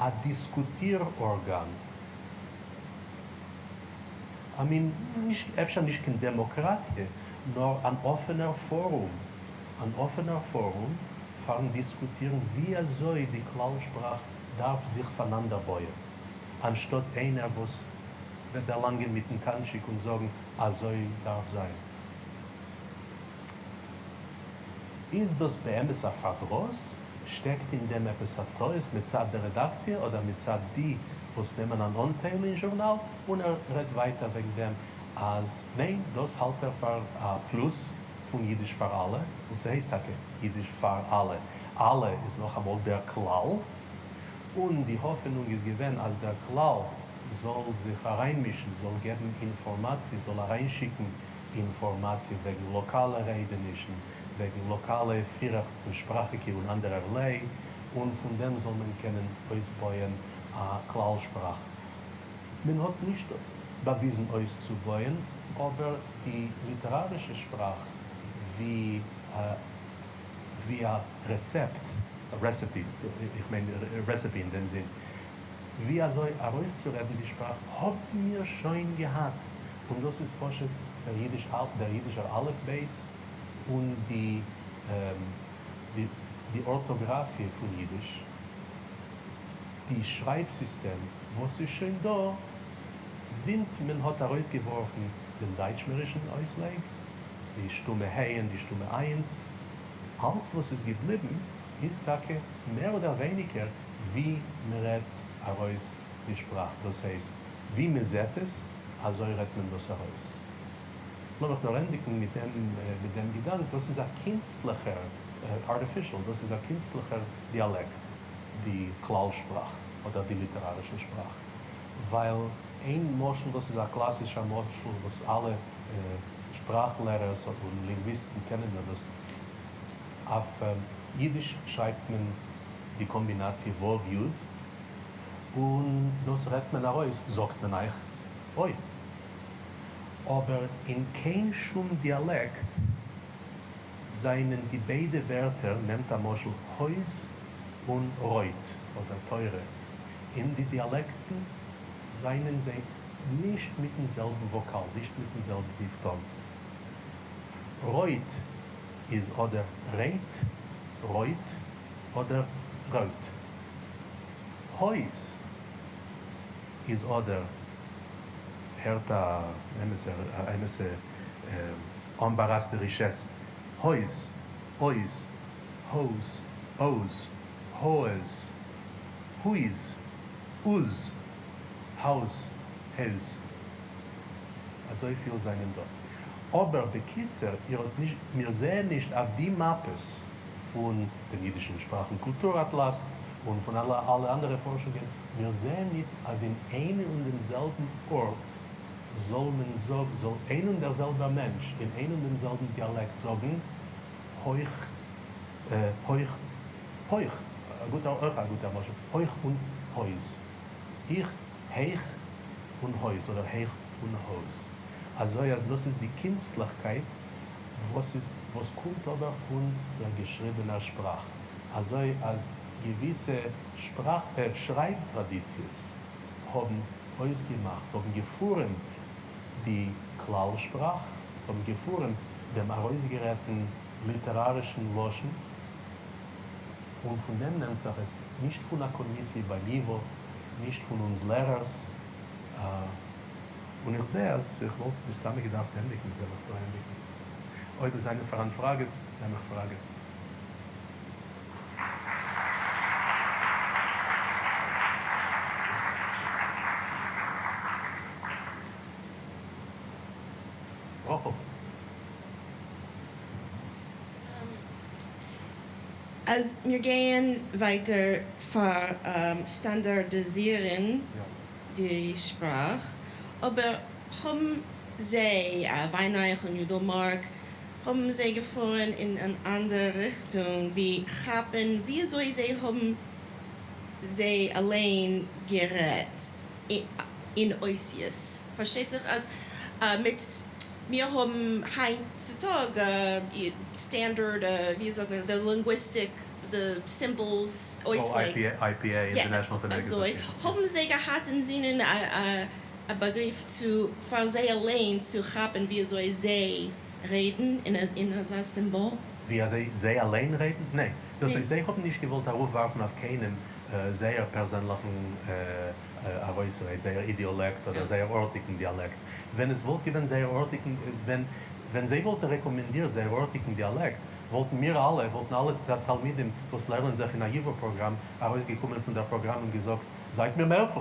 א דיסקוטיר-ארגאן. א מין, נישט, אפשר נישט קיין דעמאקראטיע, נאר אן אפענער פארום. אן אפענער פארום פארן דיסקוטירן ווי אזוי די כלל שפראך דארף זיך פאנאנדערבויען, אנשטאט איינער וואס וועט דערלאנגען מיטן קאנטשיק און זאגן אזוי דארף זיין. איז דאס באמת א פארדרוס? שטעקט אין דעם עפעס א טעות מצד דער רעדאקציע אדער מצד די וואס נעמען אן אנטייל אין זשורנאל? און ער רעדט ווייטער וועגן דעם אז ניין, דאס האלט ער פאר א פלוס פון אידיש פאר אלע, און ס'הייסט טאקע אידיש פאר אלע, אלע איז נאכאמאל דער כלל, און די האפענונג איז געווען אז דער כלל זאל זיך אריינמישן, זאל געבן אינפארמאציע, זאל אריינשיקן אינפארמאציע וועגן לאקאלע רעדענישן, וועגן לאקאלע פירעכצן, שפראכיגע און אנדערערליי, און פון דעם זאל מען קענען אויסבויען א כלל שפראך. מען האט נישט באוויזן אויסצובויען, אבער די ליטערארישע שפראך ווי ווי א רעצעפט, א recipe, איך מיין recipe אין דעם זין, ווי אזוי ארויסצורעדן די שפראך האבן מיר שוין געהאט, און דאס איז פשוט דער אידיש דער אידישער אלף בית און די די ארטאגראפיע פון אידיש, די שרייב סיסטעם וואס איז שוין דא. זינט מען האט ארויסגעווארפן דעם דייטשמערישן אויסלייג, די שטומע ה' און די שטומע עין'ס, אלץ וואס איז געבליבן איז טאקע מער אדער ווייניגער ווי מען רעדט ארויס די שפראך, דאס הייסט ווי מען זעט עס אזוי רעדט מען דאס ארויס. לאמיך נאר ענדיגן מיט דעם מיט דעם געדאנק, דאס איז א קינסטליכער, artificial, דאס איז א קינסטליכער דיאלעקט, די כלל שפראך אדער די ליטערארישע שפראך, ווייל איין משל, דאס איז א קלאסישער משל וואס אלע שפראך לערערס און לינגוויסטן קענען מיר דאס, אויף אידיש שרייבט מען די קאמבינאציע ו' י', און דאס רעדט מען ארויס, זאגט מען אויך אוי. אבער אין קיין שום דיאלעקט זענען די ביידע ווערטער, נעמט א משל הויז און רויט אדער תורה, אין די דיאלעקטן זענען זיי נישט מיטן זעלבן וואקאל, נישט מיטן זעלבן דיפטאנג. רויט איז אדער רייט, רויט, אדער רויט. הויז איז אדער הערט א אמת'ע embarras de richesse, הויז, אויז, הויז, אויז, הויז, הויז, אוז, האוז, הויז. אזויפיל זענען דא. אבער בקיצור, איר האט נישט, מיר זעען נישט אויף די מאפעס פון דעם אידישן שפראך און קולטור אטלאס און פון אלע אלע אנדערע פארשונגען, מיר זעען ניט אז אין איין און דעם זעלבן ארט זאל מען זאגן, זאל איין און דער זעלבער מענטש אין איין און דעם זעלבן דיאלעקט זאגן הויך, הויך, הויך, א גוטער, אויך א גוטער משל, הויך און הויז. איך, הייך און הויז, אדער הייך און הויז. אזוי אז דאס איז די קינסטליכקייט וואס איז, וואס קומט אבער פון דער געשריבענער שפראך. אזוי אז געוויסע שפראך, שרייב טראדיציעס האבן אויסגעמאכט, האבן געפורעמט די כלל שפראך, האבן געפורעמט דעם ארויסגערעדטן ליטערארישן לשון, און פון דעם נעמט זיך עס, נישט פון א קאמיסיע ביי ייווא, נישט פון אונז לערערס, און איך זע אז איך וואלט מסתמא געדארפט ענדיגן, וועל איך דא ענדיגן. אויב עס זענען פאראן פראגעס, נעם איך פראגעס. רחל. אז מיר גייען ווייטער פאר סטאנדארדיזירן די שפראך, אבער האבן זיי, וויינרייך און יודל מארק, האבן זיי געפארן אין אן אנדערע ריכטונג ווי כאפן וויאזוי זיי האבן זיי אליין גערעדט אין אותיות. פארשטייט זיך אז מיט מיר האבן היינט צו טאג standard, ווי זאגט מען, the linguistic, the symbols, אויסלייג. IPA, International Phonetic אזוי האבן זיי געהאט אין זינען א באגריף צו פאר זיי אליין צו כאפן וויאזוי זיי רעדן אין אזא סימבאל? ווי אזוי זיי אליין רעדן? ניין. דאס הייסט זיי האבן נישט געוואלט ארויפווארפן אויף קיינעם זייער פערזענליכן ארויסרייד, זייער אידיאלעקט אדער זייער ארטיגן דיאלעקט. ווען עס וואלט געווען זייער ארטיגן, ווען ווען זיי וואלטן רעקאמענדירט זייער ארטיגן דיאלעקט, וואלטן מיר אלע, וואלטן אלע תלמידים וואס לערנען זיך אין א ייווא פראגראם ארויסגעקומען פון דער פראגראם און געזאגט, זייט מיר מוחל!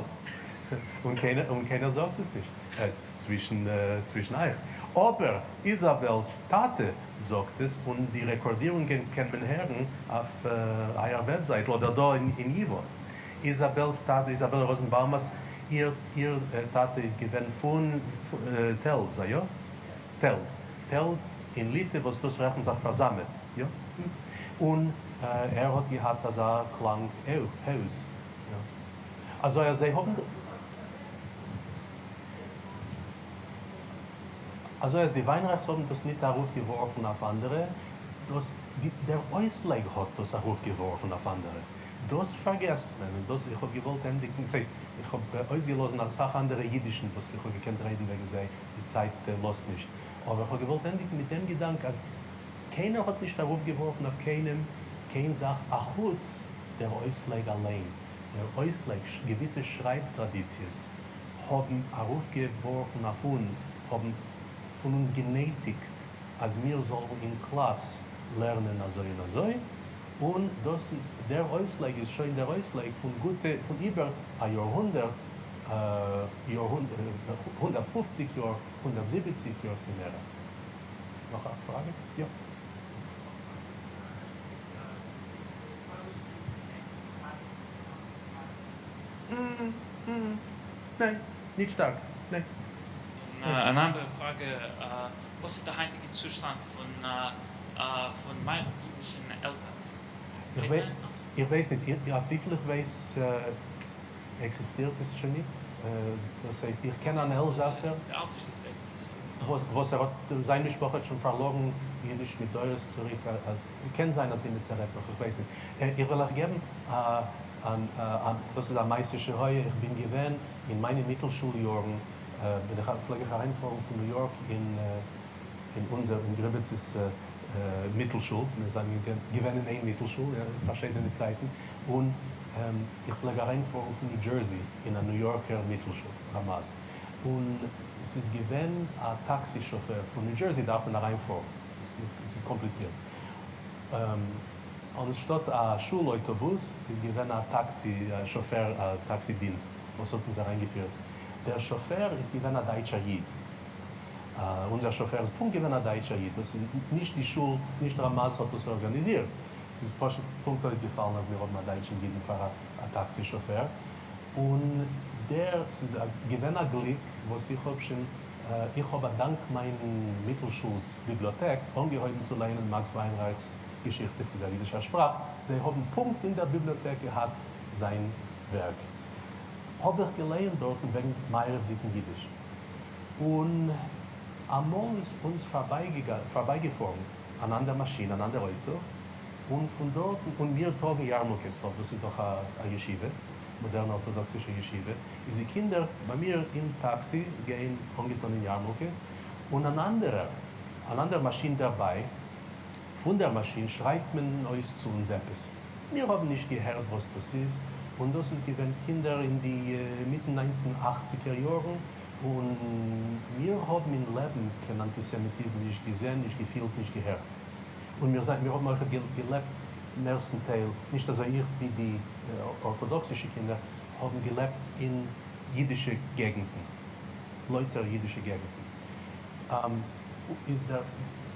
און קיינער, און קיינער זאגט עס נישט צווישן צווישן אייך. אבער איזאבעל'ס טאטע זאגט עס, און די רעקארדירונגען קען מען הערן אויף אייער וועבזייטל אדער דא אין ייווא. איזאבעל'ס טאטע, איזאבעל ראזענבאומ'ס, איר איר טאטע איז געווען פון טעלז, יא? טעלז. טעלז אין ליטע וואס דאס רעכנט זיך פאר זאמעט, יא? און ער האט געהאט אזא קלאנג הויז, יא? אזוי אז זיי האבן אזוי אז די וויינרייכס האבן דאס ניט ארויפגעווארפן אויף אנדערע, דאס דער אויסלייג האט דאס ארויפגעווארפן אויף אנדערע. דאס פארגעסט מען, און דאס איך האב געוואלט ענדיגן, ס'הייסט, איך האב אויסגעלאזן אסאך אנדערע אידישן וואס איך האב געקענט רעדן וועגן זיי, די צייט לאזט נישט. אבער איך האב געוואלט ענדיגן מיט דעם געדאנק אז קיינער האט נישט ארויפגעווארפן אויף קיינעם קיין זאך אחוץ דער אויסלייג אליין. דער אויסלייג, געוויסע שרייב טראדיציעס האָבן אַרויפֿגעוואָרפֿן אויף אונדז, האָבן פֿון אונדז גענייטיקט, אַז מיר זאָלן אין קלאַס לערנען אַזוי און אַזוי, און דאָס איז, דער אויסלייג איז שוין דער אויסלייג פֿון גוטע, פֿון איבער אַ יאָרהונדערט, 150 יאָר, 170 יאָר צי מערער. נאָך אַ פֿראַגע? יאָ. ניין, נישט שטארק, ניין. און אן אנדערע פראגע, וואס איז דער היינטיגער צושטאנד פון פון מערב אידיש אין עלזאס? איך רעדט מען עס נאך? איך ווייס ניט, אויף וויפיל איך ווייס עקזיסטירט עס שוין ניט, דאס הייסט איך קען אן עלזאסער. דער אלטער שליסט וועגן עס אויף. וואס ער האט, זיין משפחה האט שוין פארלארן אידיש מיט דורות צוריק, אז קען זיין אז אימיצער רעדט נאך, איך ווייס ניט. איך וועל אייך געבן א אן, דאס איז א מעשה שהיה, איך בין געווען אין מיינע מיטלשול יארן, בין איך, פלעג איך אריינפארן פון ניו יארק אין אין אונזער, אין גריבעצעס מיטלשול, מיר זענען געווען אין איין מיטלשול אין פארשידענע צייטן, און איך פלעג אריינפארן פון ניו דזשערסי אין א ניו יארקער מיטלשול, רמז, און ס'איז געווען א טאקסי שאפער פון ניו דזשערסי דארף מען אריינפארן, ס'איז קאמפליצירט, אנשטאט א שול אויטאבוס איז געווען א טאקסי שאפער, א טאקסי דינסט וואס האט אונז אריינגעפירט, דער שאפער איז געווען א דייטשער איד, אונזער שאפער איז פונקט געווען א דייטשער איד, דאס איז נישט די שול, נישט רמז האט דאס ארגאניזירט, ס'איז פשוט פונקט אויסגעפאלן אז מיר האבן א דייטשן אידן פאר א טאקסי שאפער, און דער, ס'איז געווען א גליק וואס איך האב שוין, איך האב א דאנק מיין מיטלשול'ס ביבליאטעק אנגעהויבן צו לייענען מאקס וויינרייך'ס געשיכטע פון דער יידישער שפראך, זיי האבן פונקט אין דער ביבליאטעק געהאט זיין ווערק, האב איך געלייענט דארטן וועגן מערבדיקן יידיש, און אמאל איז אונז פארבייגעפארן אן אנדער מאשין, אן אנדער אויטא, און פון דארטן, און מיר טראגן יארמולקעס, ווייל דאס איז דאך א ישיבה, מאדערנע ארטאדאקסישע ישיבה, איז די קינדער ביי מיר אין טאקסי גייען אנגעטאן אין יארמולקעס, און אן אנדערער, אן אנדער מאשין דערביי, פון דער מאשין שרייט מען אויס צו אונז עפעס, מיר האבן נישט געהערט וואס דאס איז, און דאס איז געווען קינדער אין די מיטן ניינצן אכציגער יארן, און מיר האבן אין לעבן קיין אנטיסעמיטיזם נישט געזען, נישט געפילט, נישט געהערט. און מיר זיין, מיר האבן אויכעט געלעבט מערסטן טייל, נישט אזוי איך ווי די ארטאדאקסישע קינדער, האבן געלעבט אין אידישע געגנטן, לויטער אידישע געגנטן. איז דער,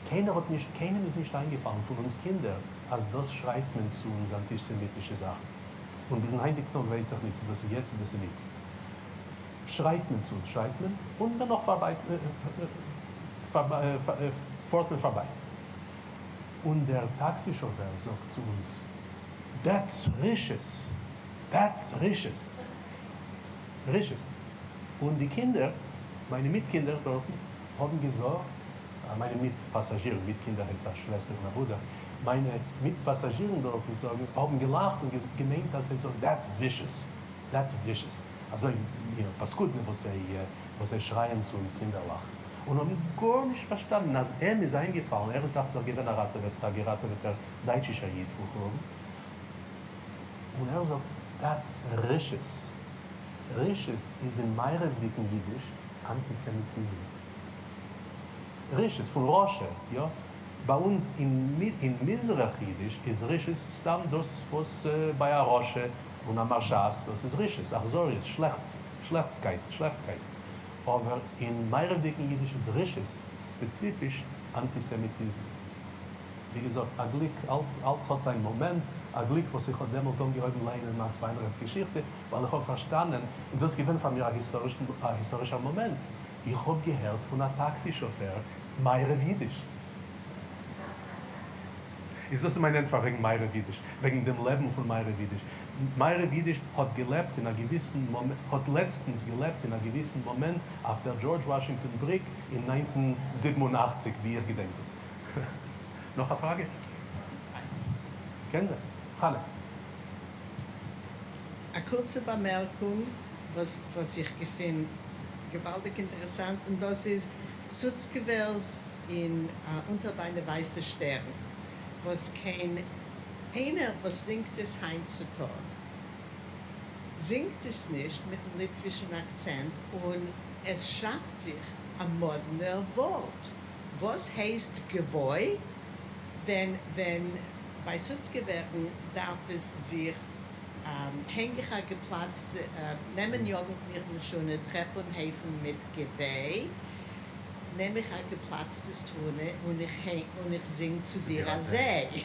קיינער האט נישט, קיינעם איז נישט איינגעפאלן פון אונז קינדער אז דאס שרייט מען צו אונז אנטיסעמיטישע זאכן. און ביזן היינטיגן טאג ווייס איך ניט צו דאס איז יא צו דאס איז ניט. שרייט מען צו אונז שרייט מען, און דערנאך פארביי פארט מען פארביי. און דער טאקסי שאפער זאגט צו אונז, דעטס רשעות! דעטס רשעות! רשעות! און די קינדער, מיינע מיטקינדער דארטן, האבן געזאגט, מיינע מיטפאסאזשירן, מיטקינדער הייסט א שוועסטער און א ברודער, מיינע מיטפאסאזשירן דארטן זאגן, האבן געלאכט און געמיינט אז זיי זאגן, דעטס ווישעס! דעטס ווישעס! אזוי פאסקודנע וואס זיי וואס זיי שרייען צו אונז קינדערלעך, און האבן גארנישט פארשטאנען אז אים איז איינגעפאלן, ער איז דאכט זיך געווען א ראטעוועט א געראטעוועטער דייטשישער איד פון חורבן, און ער זאגט דעטס רשעות! רשעות איז אין מערבדיקן יידיש אנטיסעמיטיזם. רשעות, פון רשע, יא? ביי אונז אין מזרח יידיש איז רשעות סתם דאס וואס ביי א רשע און א מרשעת, דאס איז רשעות, אכזריות, שלעכטס, שלעכטסקייט, שלעכטקייט. אבער אין מערבדיקן יידיש איז רשעות ספעציפיש אנטיסעמיטיזם. ווי געזאגט, א גליק, אלץ אלץ האט זיין מאמענט, א גליק וואס איך האב דעמאלט אנגעהויבן לייענען מאקס וויינרייך'ס געשיכטע, ווייל איך האב פארשטאנען, און דאס איז געווען פאר מיר א היסטארישן א היסטארישער מאמענט, איך האב געהערט פון א טאקסי שאפער מערב אידיש. איז דאס איז מיין ענטפער וועגן מערב אידיש, וועגן דעם לעבן פון מערב אידיש. מערב אידיש האט געלעבט אין א געוויסן מאמענט, האט לעצטנס געלעבט אין א געוויסן מאמענט אויף דער דזשארדזש וואשינגטאן בריק אין 1987, ווי איך געדענק עס. נאך א פראגע? קען זיין. חנה. א קורצע באמערקונג וואס וואס איך געפין געוואלדיג אינטערעסאנט און דאס איז סוצקעווערס אין אונטער דיינע ווייסע שטערן וואס קיין איינער וואס זינגט עס היינט צו טאג. זינגט עס נישט מיטן ליטווישן אקצענט און עס שאפט זיך א מאדנער ווארט. וואס הייסט געוואוי ווען ווען ביי סוצקעווערן דארף עס זיך הענג איך א געפלאצטע נעמען יאגן מיך משונה טרעפ און הייפן מיט געוועי נעם איך א געפלאצטע סטרונע און איך און איך זינג צו דיר אזי.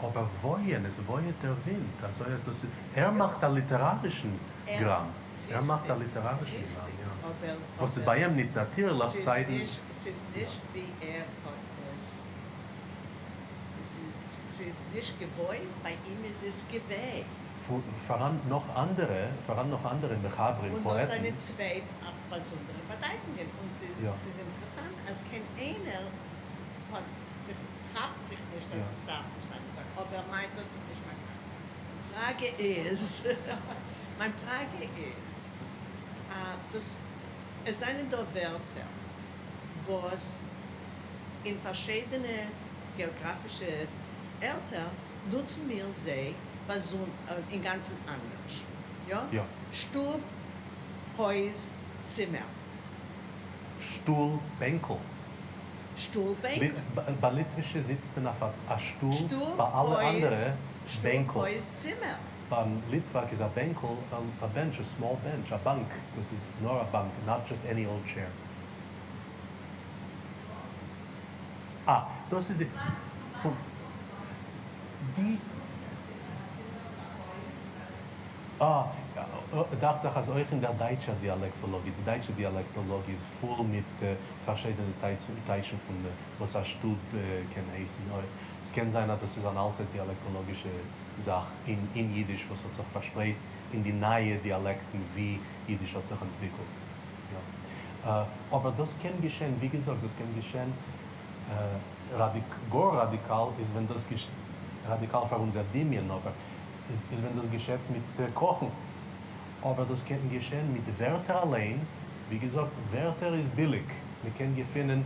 אבער וואויען, עס וואויעט דער ווינט, אזוי אז דאס איז, ער מאכט א ליטערארישן גראם, ער מאכט א ליטערארישן גראם, יא, וואס איז ביי אים ניט נאטירלעך, סיידן. ס'איז נישט ווי ער האט עס, ס'איז נישט געוואוי, ביי אים איז עס געוועי. פאראן נאך אנדערע, פאראן נאך אנדערע מחברים, און דאס פאעטן. זענען צוויי באזונדערע באדייטונגען, און ס'איז אינטערעסאנט אז קיין איינער האט זיך כאפט זיך נישט אז עס דארף נישט זיין אזוי, אבער מיין דאס איז נישט מיין פראגע. מיין פראגע איז, מיין פראגע איז, דאס עס זענען דא ווערטער וואס אין פארשידענע געאגראפישע ערטער נוצן מיר זיי אינגאנצן אנדערש, יא? שטוב, הויז, צימער. שטול, בענקל. שטול, בענקל. ביי ליטווישע זיצט מען אויף א שטול, ביי אלע אנדערע בענקל. שטוב, הויז, צימער. ביים ליטוואק איז א בענקל א bench, a small bench, א באנק, דאס איז נאר א באנק, not just any old chair. אה, דאס איז די פון די. אה, דאכט זיך אז אויך אין דער דייטשער דיאלעקטאלאגיע, די דייטשע דיאלעקטאלאגיע איז פול מיט פארשידענע טייטשן פון וואס א שטוב קען הייסן אויך. עס קען זיין אז דאס איז אן אלטע דיאלעקטאלאגישע זאך אין אידיש וואס האט זיך פארשפרייט אין די נייע דיאלעקטן ווי אידיש האט זיך אנטוויקלט. יא. אבער דאס קען געשען, ווי געזאגט, דאס קען געשען גאר ראדיקאל איז ווען דאס ראדיקאל פאר אונזער דמיון אבער איז ווען דאס געשעט מיט קאכן. אבער דאס קען געשען מיט ווערטער אליין, ווי געזאגט, ווערטער איז ביליג, מען קען געפינען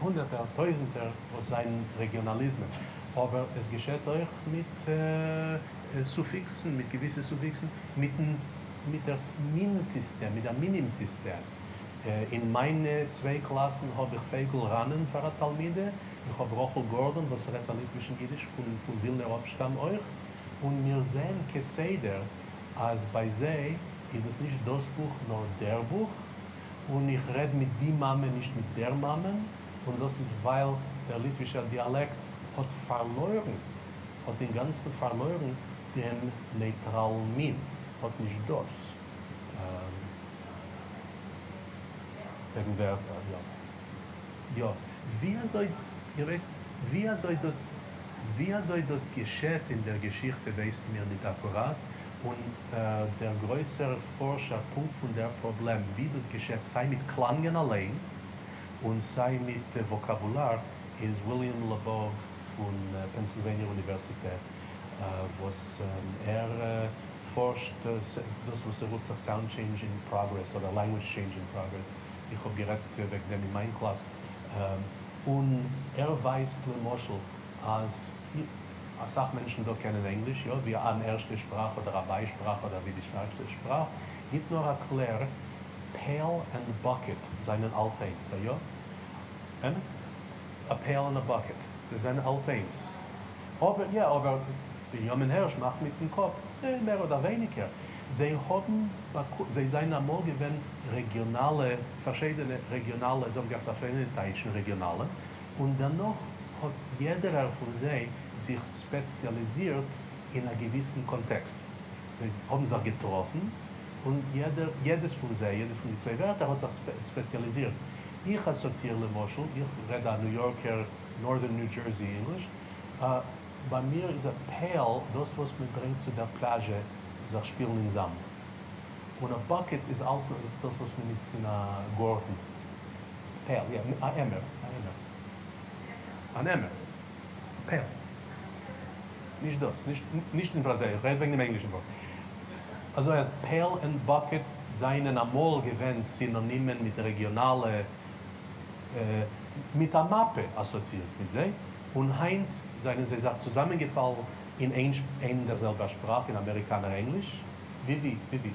הונדערטער, טויזנטער וואס זענען רעגיאנאליזמען, אבער עס געשעט אויך מיט סופיקסן, מיט געוויסע סופיקסן, מיטן מיט דער מין סיסטעם, מיט דער מינים סיסטעם. אין מיינע צוויי קלאסן האב איך פייגל ראנען פאר א תלמידה, איך האב רחל גארדאן וואס רעדט א ליטווישן אידיש פון פון ווילנער אפשטאם אויך, און מיר זעען כסדר אז ביי זיי איז דאס נישט דאס בוך נאר דער בוך, און איך רעד מיט די מאמע נישט מיט דער מאמען, און דאס איז ווייל דער ליטווישער דיאלעקט האט פארלוירן, האט אינגאנצן פארלוירן דעם נייטראלן מין, האט נישט דאס. וועגן ווערטער, יא. יא. ווי אזוי, איר ווייסט, ווי אזוי דאס, ווי אזוי דאס געשעט אין דער געשיכטע ווייסן מיר ניט אקוראט, און דער גרויסער פארשער פונקט פון דער פראבלעם ווי דאס געשעט סיי מיט קלאנגען אליין און סיי מיט וואקאבולאר איז וויליאם לעבאוו פון פענסילוועניע אוניווערסיטעט וואס ער פארשט דאס וואס ס'רופט זיך sound change in progress אדער language change in progress, איך האב גערעדט וועגן דעם אין מיין קלאס, און ער ווייזט למשל אז אסאך מענטשן דא קענען ענגליש יא ווי אן ערשטע שפראך אדער א ביישפראך אדער ווי די שטארקסטע שפראך, גיט נאר א קלער, pail and bucket זענען אלץ איינס, א יא? אמת? א pail און א bucket זיי זענען אלץ איינס. אבער יא, אבער בנימין הערש מאכט מיטן קאפ, מער אדער ווייניגער, זיי האבן זיי זענען אמאל געווען רעגיאנאלע, פארשידענע רעגיאנאלע, זיי האבן געהאט פארשידענע טייטשן רעגיאנאלע, און דערנאך האט יעדערער פון זיי זיך ספעציאליזירט אין א געוויסן קאנטעקסט. זיי האבן זיך געטראפן, און יעדער, יעדעס פון זיי, יעדעס פון די צוויי ווערטער האט זיך ספעציאליזירט. איך אסאצייר למשל, איך רעד א ניו יארקער Northern New Jersey English, ביי מיר איז א pail דאס וואס מען ברענגט צו דער פלאזשע זיך שפילן אין זאמד, און א bucket איז אלץ דאס וואס מען נוצט אין א גארטן. pail, יא, א עמער, א עמער. אן עמער. pail. נישט דאס, נישט, נישט אין פראנצויזיש, איך רעד וועגן דעם ענגלישן ווארט. אזוי אז pail און bucket זענען אמאל געווען סינאנימען מיט רעגיאנאלע, מיט א מאפע אסאציאירט מיט זיי, און היינט זענען זיי זיך צוזאמענגעפאלן אין איין אין דער זעלבער שפראך, אין אמעריקאנער ענגליש. וויווי, וויווי,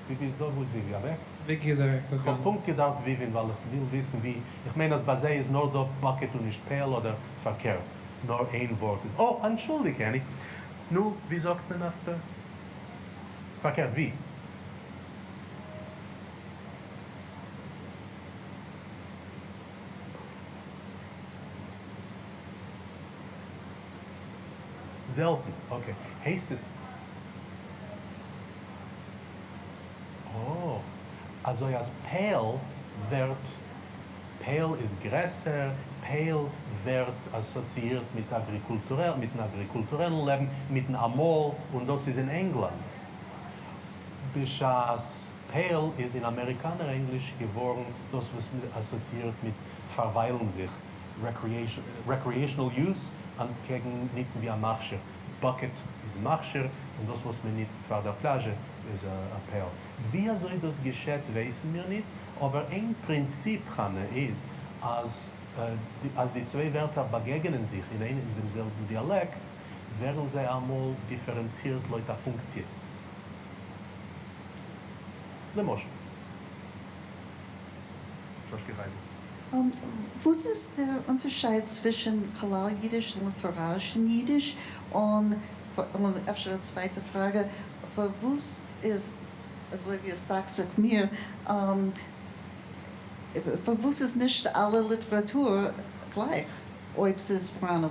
וויווי איז דא? וואו איז וויווי? אוועק? וויקי איז אוועק. איך האב פונקט געדארפט וויווי'ן ווייל איך וויל וויסן ווי, איך מיין אז ביי זיי איז נאר דא bucket און נישט pail אדער פארקערט, נאר איין ווארט איז, אה, אנטשולדיג עני, נו, ווי זאגט מען אויף פארקערט, ווי? זעלטן, okay, הייסט עס. אה, אזוי אז pail ווערט, pail איז גרעסער, pail ווערט אסאציאירט מיט אגריקולטורעל, מיטן אגריקולטורעלן לעבן, מיטן אמאל, און דאס איז אין ענגלאנד. בשעת pail איז אין אמעריקאנער ענגליש געווארן דאס וואס מען אסאציאירט מיט פארוויילן זיך, recreational use, אנטקעגן ניצן ווי א מכשיר. Bucket איז מכשיר, און דאס וואס מען ניצט פאר דער פלאזשע איז א pail. ווי אזוי דאס געשעט ווייסן מיר ניט, אבער אין פרינציפ, חנה, איז, אז אז די צוויי ווערטער באגעגענען זיך אין איין אין דעם זעלבן דיאלעקט, ווערן זיי אמאל דיפערענצירט לויט א פונקציע. למשל. שושקע חייזל. וואס איז דער אונטערשייד צווישן כלל יידיש און ליטערארישן יידיש? און אפשר א צווייטע פראגע, פארוואס איז, אזוי ווי עס דאכט זיך מיר, פארוואס איז נישט אלע ליטעראטור גלייך, אויב ס'איז פאראן א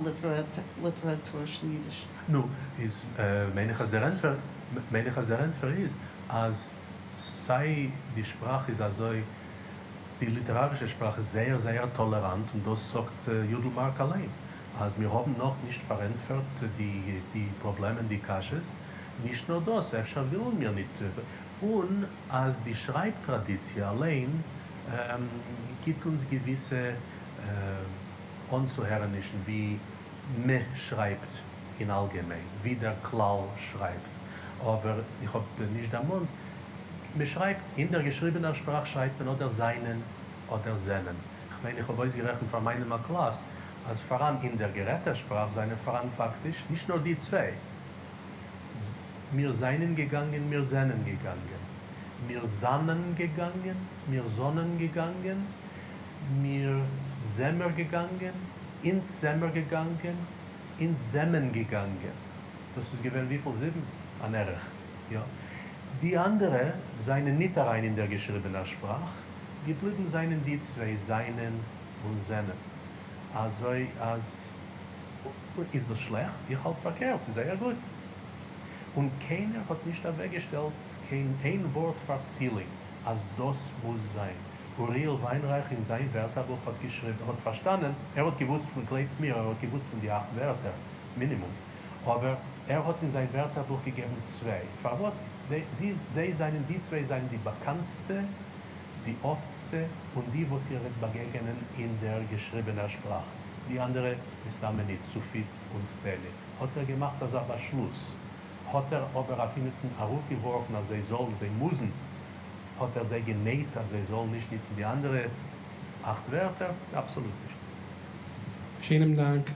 ליטעראטורישן יידיש? נו, איז מיין איך אז דער ענטפער, מיין איך אז דער ענטפער איז, אז סיי די שפראך איז אזוי, די ליטערארישע שפראך איז זייער זייער טאלעראנט, און דאס זאגט יודל מארק אליין, אז מיר האבן נאך נישט פארענטפערט די די פראבלעמען די קשיות, נישט נאר דאס, אפשר ווילן מיר ניט, און אז די שרייב טראדיציע אליין גיט אונז געוויסע אנצוהערענישן ווי מע שרייבט אין אלגעמיין, ווי דער כלל שרייבט, אבער איך האב נישט דערמאנט, מע שרייבט, אין דער געשריבענער שפראך שרייבט מען אדער זיינען אדער זענען. כ'מיין איך האב אויסגערעכנט פאר מיינעם א קלאס, אז פאראן אין דער גערעדטער שפראך זיינען פאראן פאקטיש נישט נאר די צוויי. מיר זיינען געגאנגען, מיר זענען געגאנגען. מיר זאנען געגאנגען, מיר זאנען געגאנגען. מיר זעמער געגאנגען, אונז זעמער געגאנגען, אונז זעמען געגאנגען. דאס איז געווען וויפיל? זיבן? אן ערך, יא. די אנדערע זיינען ניט אריין אין דער געשריבענער שפראך, געבליבן זיינען די צוויי, זיינען און זענען. אזוי אז איז דאס שלעכט? איך האלט פארקערט, ס'איז זייער גוט. און קיינער האט נישט אוועקגעשטעלט קיין איין ווארט פאר ceiling אז דאס מוז זיין. אוריאל וויינרייך אין זיין ווערטערבוך האט געשריבן, האט פארשטאנען, ער האט געוואוסט פון, גלייבט מיר, ער האט געוואוסט פון די אכט ווערטער, מינימום, אבער ער האט אין זיין ווערטערבוך געגעבן צוויי. פארוואס? זיי זיינען, די צוויי זיינען די באקאנטסטע, די אפטסטע, און די וואס איר וועט באגעגענען אין דער געשריבענער שפראך. די אנדערע מסתמא ניט, סופיט און סטעליע. האט ער געמאכט אזא באשלוס. האט ער אבער אויף אימיצן ארויפגעווארפן אז זיי זאלן, זיי מוזן, האט ער זיי גענייט אז זיי זאלן נישט ניצן די אנדערע אכט ווערטער? אבסאלוט נישט. שענעם דאנק.